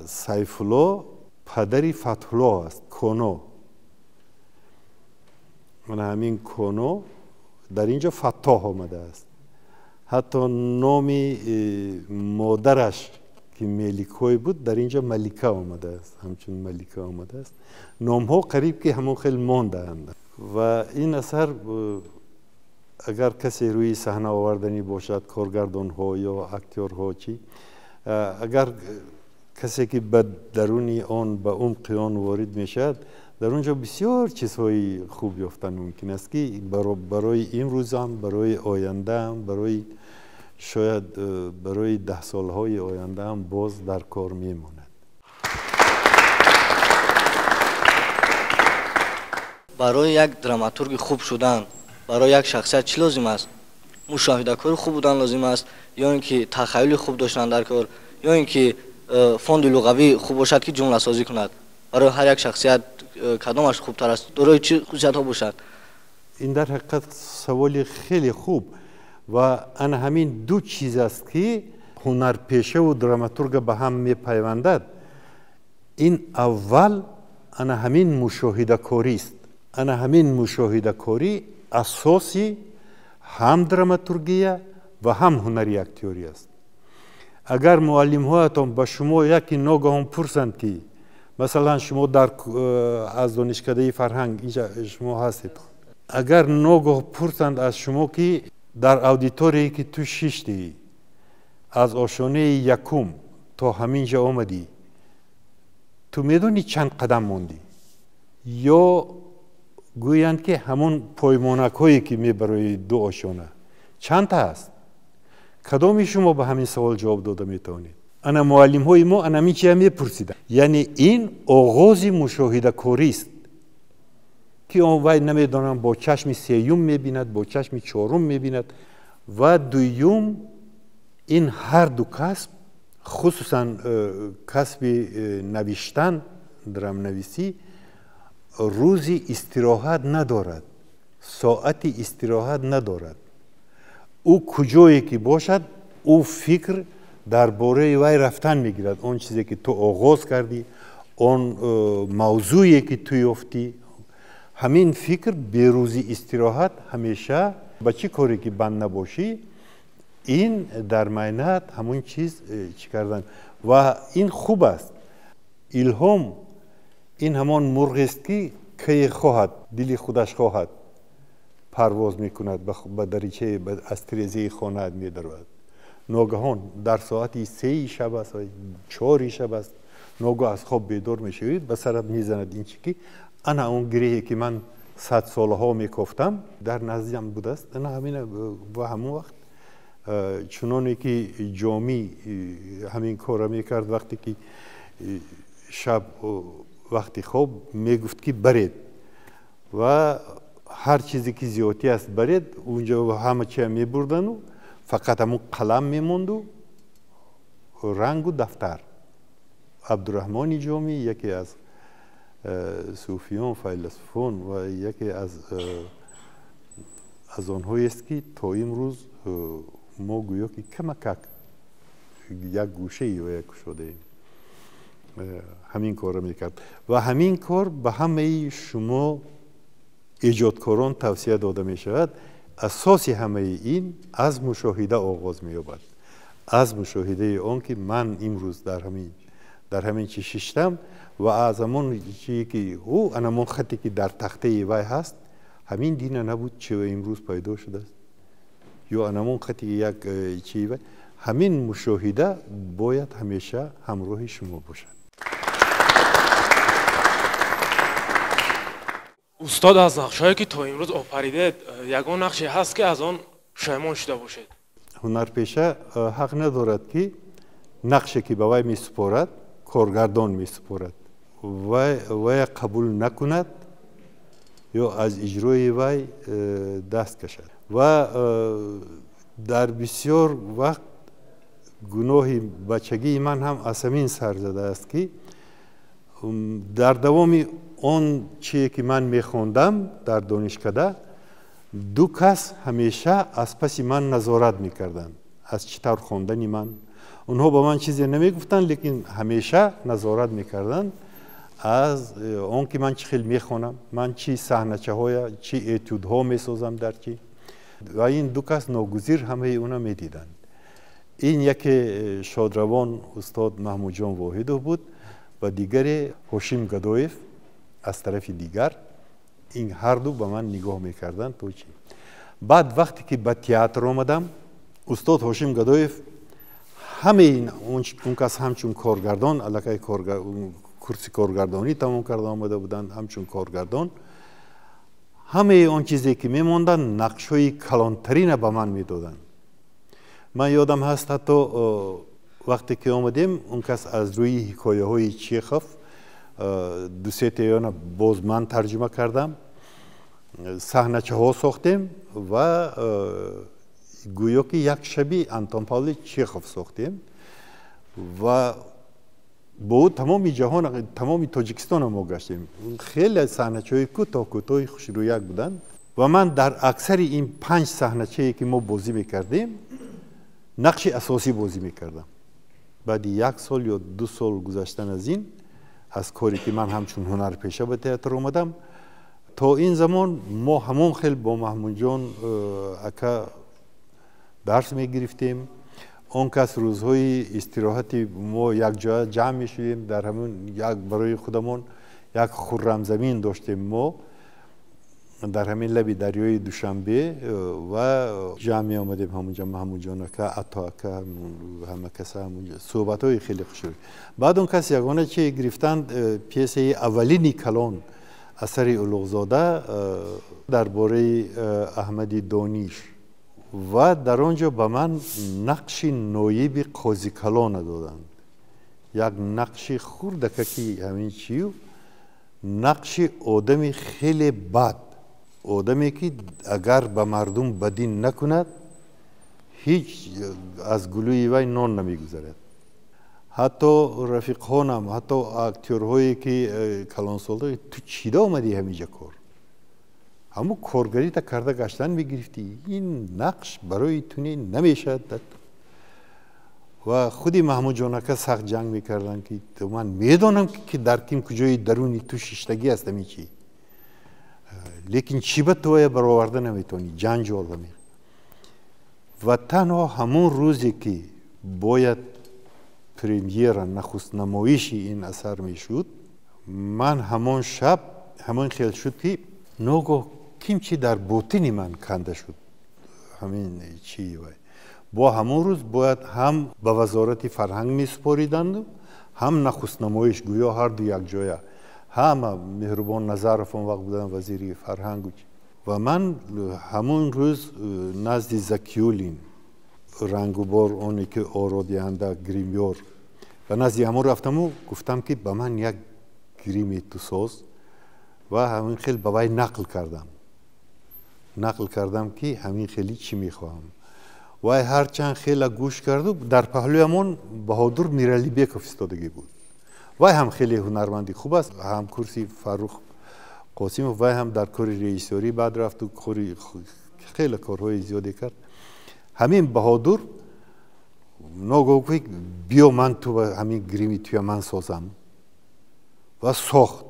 Сайфулло падари Фатҳулло аст, Коно. Мана ҳамин Коно дар ин ҷо Фаттоҳ омадааст. Ҳатто номи модараш ки Меликҳое буд, дар ин ҷо Малика омадааст, ҳамчун Малика омадааст. Номҳо қариб ки ҳамон хел мондаанд. Ва ин асар агар касе рӯи саҳна оварданӣ бошад, коргардонҳо ё актёрҳо чӣ, агар касе ки ба даруни он, ба умқи он ворид мешавад, дар он ҷо бисёр чизҳои хуб ёфтан мумкин аст, ки барои имрӯзам, барои ояндаам, барои шояд барои даҳсолҳои ояндаам боз дар кор мемонад. Барои як драматурги хуб шудан, барои як шахсият чӣ лозим аст? Мушоҳидакори хуб будан лозим аст, ё ин ки тахаюли хуб доштан дар кор, ё ин ки фонди луғавӣ хуб бошад, ки ҷумласозӣ кунад? Барои ҳар як шахсият кадомаш хубтар аст, дорои чӣ хусусиятҳо бошад? Ин дар ҳақиқат саволи хеле хуб ва ана ҳамин ду чиз аст, ки ҳунарпешаву драматурга ба ҳам мепайвандад. Ин аввал ана ҳамин мушоҳидакорист. Ана ҳамин мушоҳидакорӣ асоси ҳам драматургия ва ҳам ҳунари актёрӣ аст. Агар муаллимҳоятон ба шумо яке ногаҳон пурсанд, ки масалан шумо дар аз донишкадаи фарҳанг инҷа шумо ҳастед, агар ногоҳ пурсанд аз шумо, ки дар аудиторияе ки ту шиштӣ, аз ошонаи якум то ҳамин ҷо омадӣ, ту медонӣ чанд қадам мондӣ? Ё гӯянд, ки ҳамон поймонакҳое ки мебарои ду ошона чандта аст? Кадоми шумо ба ҳамин савол ҷавоб дода метавонед? Ана муаллимҳои мо ана ҳамин чия мепурсиданд. Яъне ин оғози мушоҳидакорист, ки он вай намедонам бо чашми сеюм мебинад, бо чашми чорум мебинад. Ва дуюм, ин ҳар ду касб, хусусан касби навиштан, драмнависӣ, рӯзи истироҳат надорад, соати истироҳат надорад. Ӯ куҷое ки бошад, ӯ фикр дар бораи вай рафтан мегирад. Он чизе ки ту оғоз кардӣ, он мавзӯе ки ту ёфтӣ, ҳамин фикр берӯзи истироҳат ҳамеша ба чӣ коре ки банд набошӣ, ин дар майнат ҳамон чиз чӣ кардан. Ва ин хуб аст. Илҳом ин ҳамон мурғест, ки кае хоҳад, дили худаш хоҳад, парвоз мекунад, ба даричаи аз тирезаи хонаат медарояд. Ногаҳон дар соати 3 шаб аст, 4 шаб аст, ногоҳ аз хоб бедор мешавед, ба сарат мезанад ин чи, ки ана он гиреҳе ки ман садсолаҳо мекофтам, дар наздиам будааст. Ана ҳамина ба ҳамон вақт, чуноне ки Ҷомӣ ҳамин корро мекард, вақте ки шаб вақти хоб мегуфт, ки баред ва ҳар чизе ки зиёдтӣ аст баред, унҷо ҳама чия мебурдану фақат ҳамон қалам мемонду, рангу дафтар. Абдураҳмони Ҷомӣ яке аз сӯфиён, файласуфон ва яке аз онҳоест, ки то имрӯз мо гӯё ки камакак як гӯшаи вая кушодаем. Ҳамин корро мекард ва ҳамин кор ба ҳамаи шумо эҷодкорон тавсия дода мешавад. Асоси ҳамаи ин аз мушоҳида оғоз меёбад, аз мушоҳидаи он ки ман имрӯз дар ҳамин чи шиштам ва аз ҳамон чие ки ӯ анамон хате ки дар тахтаи вай ҳаст, ҳамин дина набуд, чи имрӯз пайдо шудааст, ё анамон хати як чи вай. Ҳамин мушоҳида бояд ҳамеша ҳамроҳи шумо бошад. Устод, аз нақшҳое ки то имрӯз офаридед, ягон нақше ҳаст, ки аз он пушаймон шуда бошед? Ҳунарпеша ҳақ надорад, ки нақше ки ба вай месупорад, коргардон месупорад, вая қабул накунад ё аз иҷрои вай даст кашад. Ва дар бисёр вақт гуноҳи бачагии ман ҳам аз ҳамин сар задааст, ки дар давоми он чие ки ман мехондам дар донишкада, ду кас ҳамеша аз паси ман назорат мекарданд аз чӣ тавр хондани ман. Онҳо ба ман чизе намегуфтанд, лекин ҳамеша назорат мекарданд аз он ки ман чӣ хел мехонам, ман чӣ саҳначаҳоя, чӣ этюдҳо месозам дар чӣ. Ва ин ду кас ногузир ҳамаи уна медиданд. Ин яке шодравон устод Маҳмудҷон Воҳидов буд ва дигаре Ҳошим Гадоев аз тарафи дигар. Ин ҳарду ба ман нигоҳ мекарданд то чӣ. Баъд вақте ки ба театр омадам, устод Ҳошим Гадоев ҳамаи он кас ҳамчун коргардон, аллакай курси коргардонӣ тамом карда омада буданд, ҳамчун коргардон ҳамаи он чизе ки мемонданд, нақшҳои калонтарина ба ман медоданд. Ман ёдам ҳаст, ҳатто вақте ки омадем, он кас аз рӯи ҳикояҳои Чехов ду-се таёна боз ман тарҷума кардам, саҳначаҳо сохтем ва гӯё ки як шаби Антон Павлович Чехов сохтем ва бо ӯ тамоми ҷаҳон, тамоми Тоҷикистонро мо гаштем. Хеле саҳначаҳои кӯтоҳ кӯтоҳи хушрӯяк буданд. Ва ман дар аксари ин 5 саҳначае ки мо бозӣ мекардем, нақши асосӣ бозӣ мекардам. Баъди 1 сол ё 2 сол гузаштан аз ин, аз коре ки ман ҳамчун ҳунарпеша ба театр омадам, то ин замон мо ҳамон хел бо Маҳмудҷон ака дарс мегирифтем. Он кас рӯзҳои истироҳати мо якҷоя ҷамъ мешудем, дар ҳамон як барои худамон як хуррамзамин доштем мо дар ҳамин лаби дарёи Душанбе ва ҷамъ меомадем ҳамонҷа, Маҳмудҷон ака, Ато ака, ҳама каса ҳамонҷа суҳбатҳои хеле хушрӯй. Баъд он кас ягона чи гирифтанд, пьесаи аввалини калон асари Улуғзода дар бораи Аҳмади Дониш, ва дар он ҷо ба ман нақши ноиби қозикалона доданд. Як нақши хурдакаки ҳамин чию, нақши одами хеле бад, одаме ки агар ба мардум бадӣ накунад, ҳеҷ аз гулӯи вай нон намегузарад. Ҳатто рафиқҳонам, ҳатто актёрҳое ки калонсолда, ту чида омадӣ ҳаминҷа кор? Ҳамун коргарита карда гаштан мегирифтӣ, ин нақш барои ту намешавад. Ва худи Маҳмудҷон ака сахт ҷанг мекарданд ки ман медонам ки дар ким куҷои даруни ту шиштагӣ аст ҳамин чи, лекин чӣ ба ту вая бароварда наметавонӣ, ҷанҷол ҳамин. Ва танҳо ҳамон рӯзе ки бояд премьера, нахустнамоиши ин асар мешуд, ман ҳамон шаб ҳамон хел шуд ки ногоҳ ким чи дар ботини ман канда шуд ҳамин чи вай. Бо ҳамон рӯз бояд ҳам ба вазорати фарҳанг месупориданду, ҳам нахустнамоиш, гӯё ҳарду якҷоя. Ҳама Меҳрубон Назаров он вақт буданд вазири фарҳангу. Ва ман ҳамон рӯз назди Закиюлин, рангубор, оне ки ородиҳанда, гримёр, ва назди ҳамон рафтаму гуфтам ки ба ман як грими ту соз. Ва ҳамин хел ба вай нақл кардам, нақл кардам ки ҳамин хели чӣ мехоҳам. Вай ҳарчанд хела гӯш карду, дар паҳлӯямон Баҳодур Миралибеков истодагӣ буд. Вай ҳам хеле ҳунарманди хуб аст, ҳамкурси Фаррух Қосимов, вай ҳам дар кори режиссёрӣ баъд рафту хеле корҳои зиёде кард. Ҳамин Баҳодур ногоҳ гуфт, биё ман ту ҳамин грими туя ман созам, ва сохт.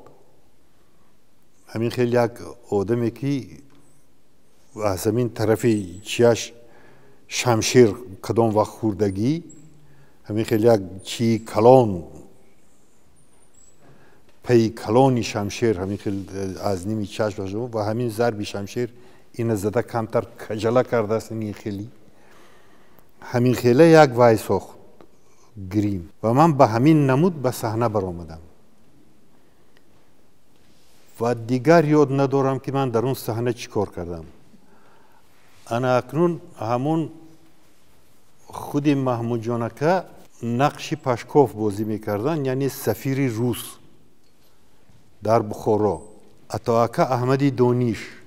Ҳамин хел як одаме ки аз ҳамин тарафи чияш шамшер кадом вақт хӯрдагӣ, ҳамин хел як чии калон, пайи калони шамшер ҳамин хел аз ними чашм ва ҳамин зарби шамшер ина зада камтар каҷала кардааст ин хели. Ҳамин хела як вай сохт грим, ва ман ба ҳамин намуд ба саҳна баромадам. Ва дигар ёд надорам ки ман дар он саҳна чӣ кор кардам. Ана акнун ҳамон худи Маҳмудҷон ака нақши Пашков бозӣ мекарданд, яъне сафири рус дар Бухоро. Ато ака Аҳмади Дониш,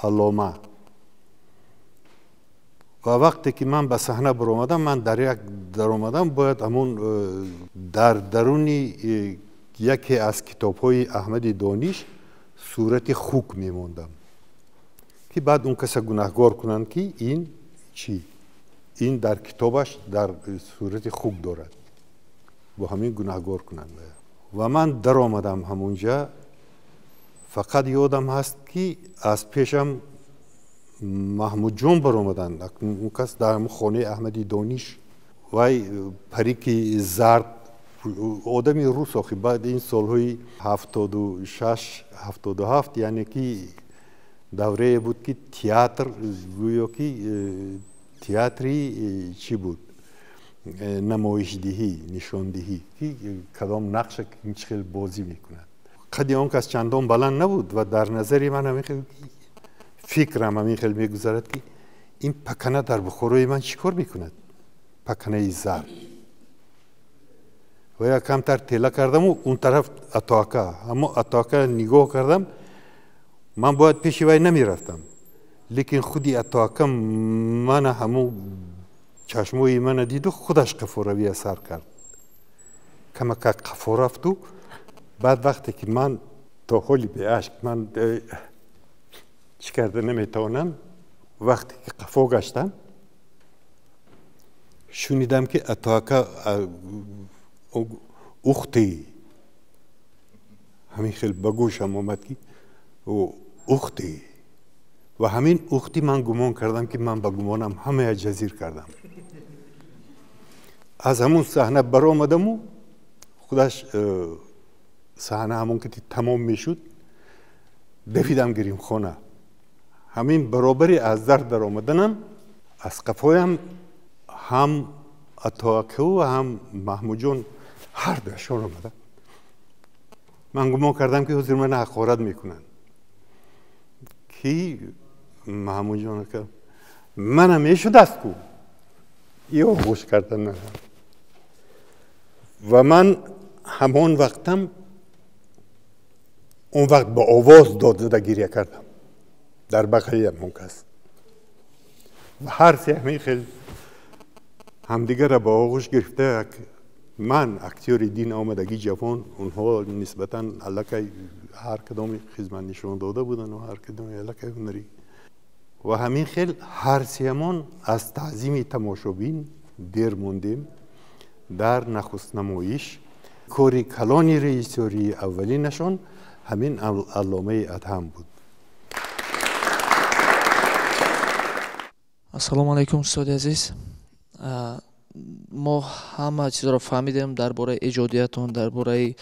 аллома. Ва вақте ки ман ба саҳна баромадам, ман дар як даромадам, бояд ҳамон дар даруни яке аз китобҳои Аҳмади Дониш сурати хук мемондам, ки баъд он каса гунаҳгор кунанд ки ин чӣ, ин дар китобаш дар сурати хук дорад, бо ҳамин гунаҳгор кунанд. Ва ман даромадам ҳамонҷа, фақат ёдам ҳаст ки аз пешам Маҳмудҷон баромаданд. Он кас дар хонаи Аҳмади Дониш, вай парики зард, одами рус, охи баъд ин солҳои 76, 77, яъне ки даврае буд ки театр гӯё ки театри чӣ буд, намоишдиҳӣ, нишондиҳӣ, ки кадом нақша чӣ хел бозӣ мекунад. Қади он кас чандон баланд набуд ва дар назари ман ҳамин хел фикрам ҳамин хел мегузарад ки ин пакана дар Бухорои ман чӣ кор мекунад, паканаи зард. Ва як камтар тела кардаму он тараф Атоака, аммо Атоака нигоҳ кардам, ман бояд пеши вай намерафтам, лекин худи Атоака мана ҳамун чашмои мана диду худаш қафоравия сар кард, камакак қафо рафту. Баъд вақте ки ман то ҳоли беашк ман Чӣ карда наметавонам, вақте ки қафо гаштам, шунидам, ки Атоака ухти, ҳамин хел ба гӯшам омад, ки ухти, ва ҳамин ухти ман гумон кардам, ки ман ба гумонам ҳамая ҷазир кардам. Аз ҳамун саҳна баромадаму худаш саҳна ҳамон ки тамом мешуд, давидам гиримхона. Ҳамин баробари аз дар даромаданам, аз қафоям ҳам Атоакаву ҳам Маҳмудҷон, ҳар дуяшон омада. Ман гумон кардам, ки ҳозир мана ҳақорат мекунанд, ки Маҳмудҷон ака мана мешудааст ку и оғӯш кардан. Ва ман ҳамон вақтам, он вақт ба овоз дод зада гиря кардам дар бағали ҳамон кас ва ҳар се ҳамин хел ҳамдигарра ба оғӯш гирифта. Ман актёри дин омадагӣ, ҷавон, онҳо нисбатан аллакай ҳар кадоми хизмат нишон дода буданд ва ҳар кадоми аллакай ҳунарӣ. Ва ҳамин хел ҳар сеамон аз таъзими тамошобин дер мондем. Дар нахустнамоиш кори калони режиссёрии аввалинашон ҳамин Алломаи Адҳам буд. Ассалому алайкум, устоди азиз. Мо ҳама чизро фаҳмидем дар бораи эҷодиятон, дар бораи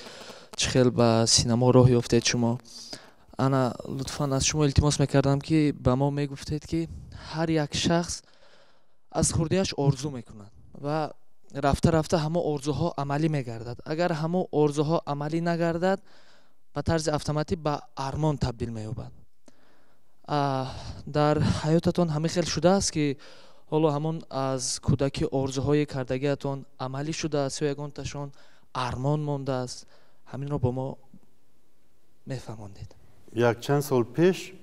чӣ хел ба синамо роҳ ёфтед шумо. Ана, лутфан, аз шумо илтимос мекардам, ки ба мо мегуфтед, ки ҳар як шахс аз хурдиаш орзу мекунад ва рафта рафта ҳамо орзуҳо амалӣ мегардад. Агар ҳамо орзуҳо амалӣ нагардад, ба тарзи автоматӣ ба армон табдил меёбад. Дар ҳаётатон ҳамин хел шудааст, ки ҳоло ҳамон аз кӯдакӣ орзуҳои кардагиатон амалӣ шудааст ё ягонташон армон мондааст? Ҳаминро бо мо мефаҳмондед. Якчанд сол пеш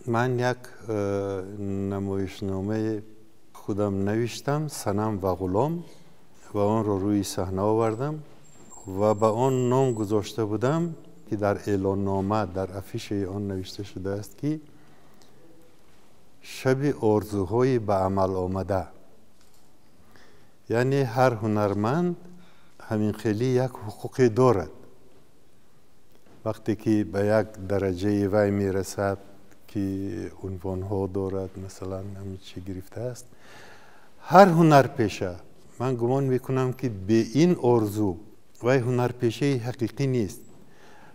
ман як намоишномаи худам навиштам, «Санам ва ғулом», ва онро рӯи саҳна овардам ва ба он ном гузошта будам, ки дар эълоннома, дар афишаи он навишта шудааст, ки «Шаби орзуҳои ба амал омада». Яъне ҳар ҳунарманд ҳамин хеле як ҳуқуқе дорад, вақте ки ба як дараҷаи вай мерасад, ки унвонҳо дорад, масалан, ҳамин чӣ гирифтааст. Ҳар ҳунарпеша, ман гумон мекунам, ки бе ин орзу вай ҳунарпешаи ҳақиқӣ нест.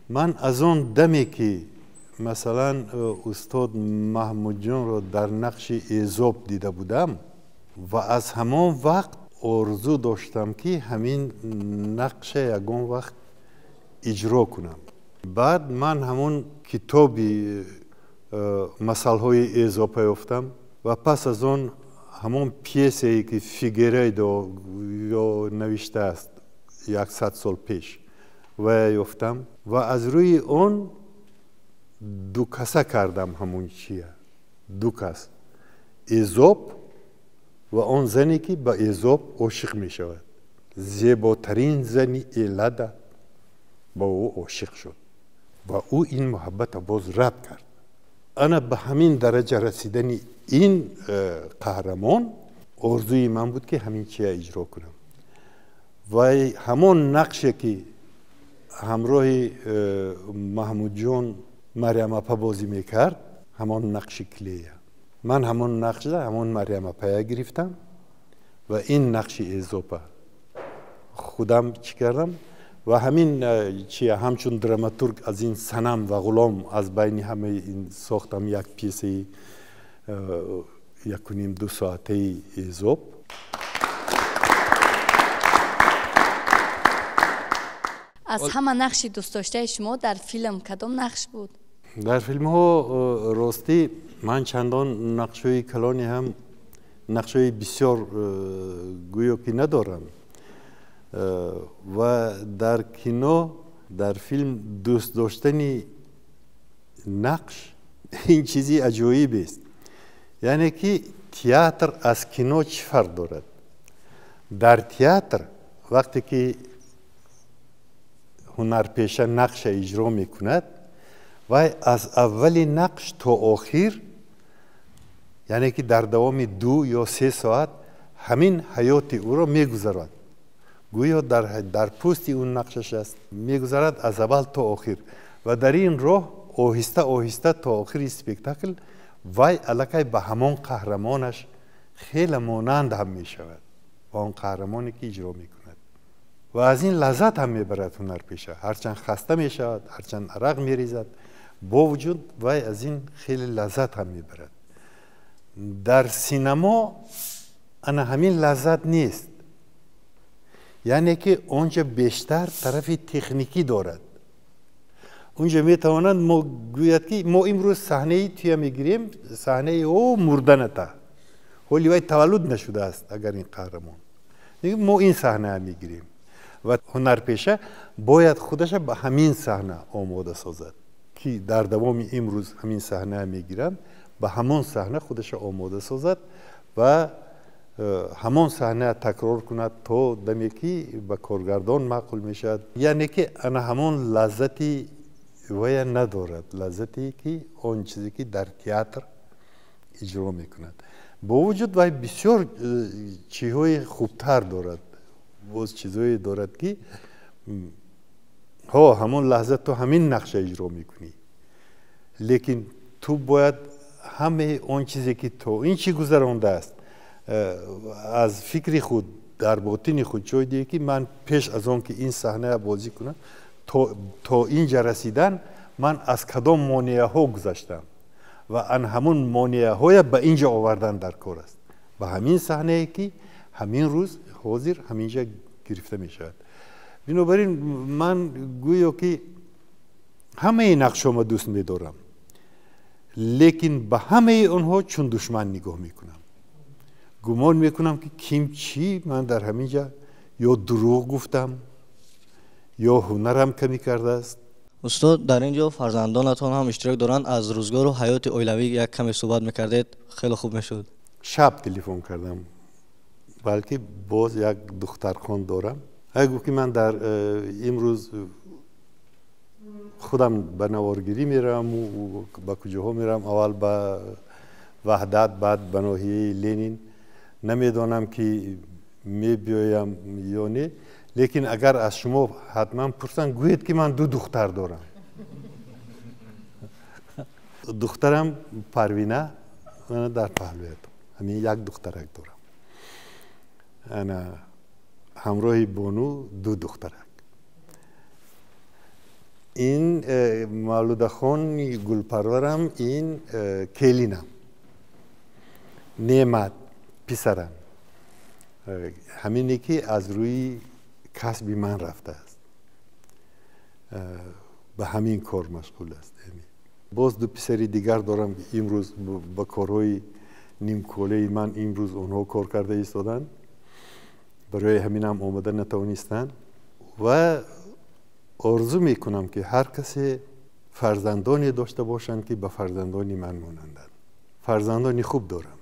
Ман аз он даме, ки масалан устод Маҳмудҷонро дар нақши Эзоб дида будам, ва аз ҳамон вақт орзу доштам, ки ҳамин нақша ягон вақт иҷро кунам. Баъд ман ҳамон китоби масалҳои Эзопа ёфтам ва пас аз он ҳамон пьесае, ки Фигерейдо ё навиштааст 100 сол пеш, ва ёфтам ва аз рӯи он дукаса кардам. Ҳамон чия, ду кас: Эзоп ва он зане, ки ба Эзоп ошиқ мешавад. Зеботарин зани Эллада ба ӯ ошиқ шуд ва ӯ ин муҳаббата боз рад кард. Ана ба ҳамин дараҷа расидани ин қаҳрамон орзуи ман буд, ки ҳамин чия иҷро кунам. Ва ҳамон нақше, ки ҳамроҳи Маҳмудҷон Мариям апа бозӣ мекард, ҳамон нақши Клея, ман ҳамон нақшда ҳамон Мариям апая гирифтам ва ин нақши Эзопа худам чӣ кардам. Ва ҳамин чи ҳамчун драматург аз ин «Санам ва ғулом» аз байни ҳамаи ин сохтам як пьесаи 1,5-2 соатаи Эзоп. Аз ҳама нақши дӯстдоштаи шумо дар филм кадом нақш буд? Дар филмҳо, ростӣ, ман чандон нақшҳои калони ҳам, нақшҳои бисёр гӯё ки надорам. Ва дар кино, дар филм дӯст доштани нақш ин чизи аҷоибест. Яъне ки театр аз кино чӣ фарқ дорад? Дар театр вақте ки ҳунарпеша нақша иҷро мекунад, Вай аз аввали нақш то охир, яъне ки дар давоми 2 ё 3 соат ҳамин ҳаёти ӯро мегузарад, гӯё дар пӯсти ӯ нақшаш аст, мегузарад аз аввал то охир. Ва дар ин роҳ оҳиста оҳиста то охири спектакл вай аллакай ба ҳамон қаҳрамонаш хеле монанд ҳам мешавад, ба он қаҳрамоне ки иҷро мекунад, ва аз ин лаззат ҳам мебарад ҳунарпеша. Ҳарчанд хаста мешавад, ҳарчанд арақ мерезад, бо вуҷуд вай аз ин хеле лаззат ҳам мебарад. Дар синамо ана ҳамин лаззат нест, яъне ки онҷа бештар тарафи техникӣ дорад. Унҷа метавонанд мо гӯяд, ки мо имрӯз саҳнаи туя мегирем, саҳнаи ӯ мурданата, ҳоли вай таваллуд нашудааст. Агар ин қаҳрамон, мо ин саҳнаа мегирем ва ҳунарпеша бояд худаша ба ҳамин саҳна омода созад, ки дар давоми имрӯз ҳамин саҳнаа мегиранд, ба ҳамон саҳна худаша омода созад ва ҳамон саҳна такрор кунад то даме ки ба коргардон маъқул мешавад. Яъне ки ана ҳамон лаззати вая надорад, лаззате ки он чизе ки дар театр иҷро мекунад. Бо вуҷуд вай бисёр чизҳои хубтар дорад, боз чизҳое дорад, ки ҳо, ҳамон лаҳза ту ҳамин нақша иҷро мекунӣ, лекин ту бояд ҳамаи он чизе ки то ин чӣ гузарондааст, аз фикри худ, дар ботини худ ҷой диҳӣ, ки ман пеш аз он ки ин саҳнаа бозӣ кунам, то инҷа расидан ман аз кадом монеаҳо гузаштам ва ан ҳамун монеаҳоя ба инҷа овардан дар кор аст, ба ҳамин саҳнае ки ҳамин рӯз ҳозир ҳаминҷа гирифта мешавад. Бинобар ин ман гӯё ки ҳамаи нақшҳома дӯст медорам, лекин ба ҳамаи онҳо чун душман нигоҳ мекунам. Гумон мекунам, ки ким чӣ ман дар ҳамин ҷа ё дурӯғ гуфтам, ё ҳунарам камӣ кардааст. Устод, дар ин ҷо фарзандонатон ҳам иштирок доранд. Аз рӯзгору ҳаёти оилавӣ як каме суҳбат мекардед, хеле хуб мешуд. Шаб телефон кардам, балки боз як духтархон дорам. Ай гуфт, ки ман дар имрӯз худам ба наворгирӣ меравам, ба куҷоҳо меравам, аввал ба Ваҳдат, баъд ба ноҳияи Ленин, намедонам ки мебиёям ё не, лекин агар аз шумо ҳатман пурсанд, гӯед, ки ман ду духтар дорам. Духтарам Парвина дар паҳлӯятон, ҳамин як духтарак дорам, ана ҳамроҳи бону ду духтарак. Ин Мавлудахони гулпарварам, ин келинам, Неъмат писарам, ҳамине ки аз рӯи касби ман рафтааст, ба ҳамин кор машғул аст. Боз ду писари дигар дорам, имрӯз ба корҳои нимколаи ман имрӯз онҳо кор карда истоданд, барои ҳаминам омода натавонистанд. Ва орзу мекунам, ки ҳар касе фарзандоне дошта бошанд, ки ба фарзандони ман монанданд. Фарзандони хуб дорам.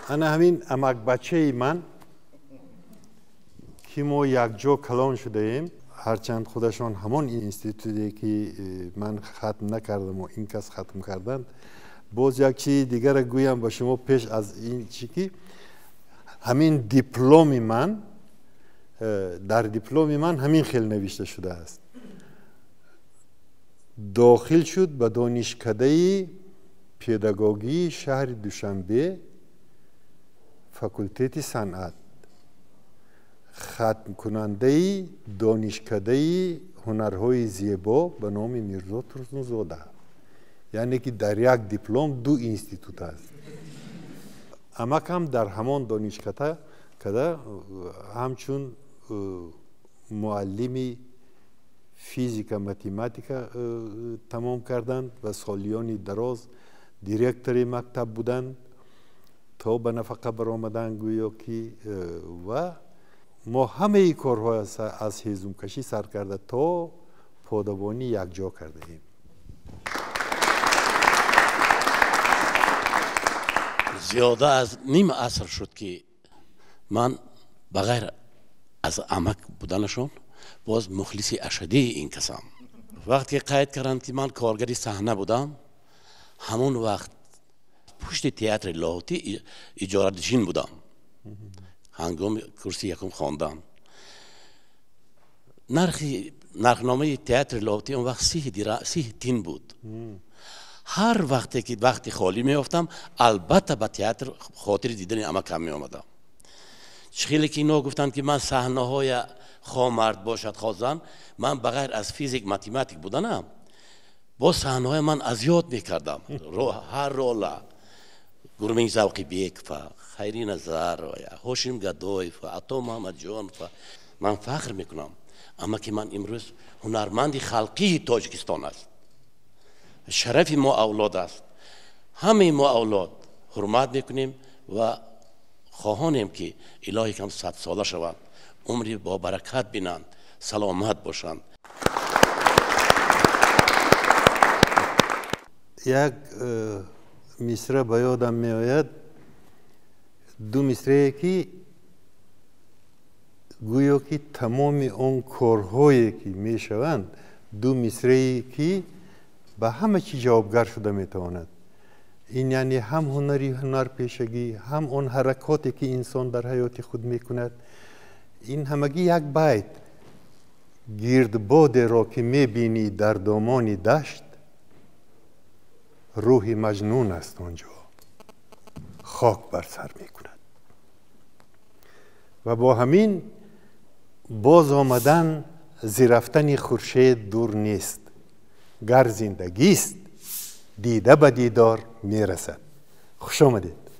Ана ҳамин амакбачаи ман, ки мо якҷо калон шудаем, ҳарчанд худашон ҳамон институте ки ман хатм накардаму ин кас хатм карданд. Боз як чизи дигара гӯям ба шумо пеш аз ин чи ки ҳамин дипломи ман, дар дипломи ман ҳамин хел навишта шудааст: дохил шуд ба донишкадаи педагогии шаҳри Душанбе, факултети санъат, хатмкунандаи донишкадаи ҳунарҳои зебо ба номи Мирзо Турсунзода. Яъне ки дар як диплом ду институт аст. Амакам дар ҳамон донишкада када ҳамчун муаллими физика, математика тамом карданд ва солиёни дароз директори мактаб буданд то ба нафақа баромадан гӯё ки. Ва мо ҳамаи корҳо аз ҳезумкашӣ сар карда то подабонӣ якҷо кардаем. Зиёда аз ним аср шуд, ки ман ба ғайр аз амак буданашон Боз мухлиси ашаддии ин касам. Вақте қайд карданд, ки ман коргари саҳна будам, ҳамон вақт пушти театри Лоҳутӣ иҷоранишин будам. Ҳангоми курси якум хондан. Нархи нархномаи театри Лоҳутӣ он вақт 30 тин буд. Ҳар вақте ки вақти холӣ меёфтам, албатта ба театр хотири дидани амакам меомадам. Чӣ хеле ки ино гуфтанд, ки ман саҳнаҳоя хо мард бошад, хо зан, ман ба ғайр аз физик математик буданам, боз саҳнаҳоя ман аз ёд мекардам. Ҳар рола Гурмин Завқибекова, Хайри Назарова, Ҳошим Гадоева, Ато Муҳаммадҷонова. Ман фахр мекунам, амаки ман имрӯз ҳунарманди халқии Тоҷикистон аст. Шарафи мо авлод аст. Ҳамаи мо авлод ҳурмат мекунем ва хоҳонем, ки илоҳӣ кам 100-сола шаванд, умри бобаракат бинанд, саломат бошанд. Як мисра ба ёдам меояд, ду мисрае, ки гӯё ки тамоми он корҳое ки мешаванд, ду мисрае ки ба ҳама чӣ ҷавобгар шуда метавонад. Ин яъне ҳам ҳунари ҳунарпешагӣ, ҳам он ҳаракоте ки инсон дар ҳаёти худ мекунад, ин ҳамагӣ як байт. Гирдбодеро ки мебинӣ дар домони дашт, рӯҳи маҷнун аст онҷо, хок бар сар мекунад. Ва бо ҳамин боз омадан зи рафтани хуршед дур нест, гар зиндагист дида ба дидор мерасад. Хуш омадед.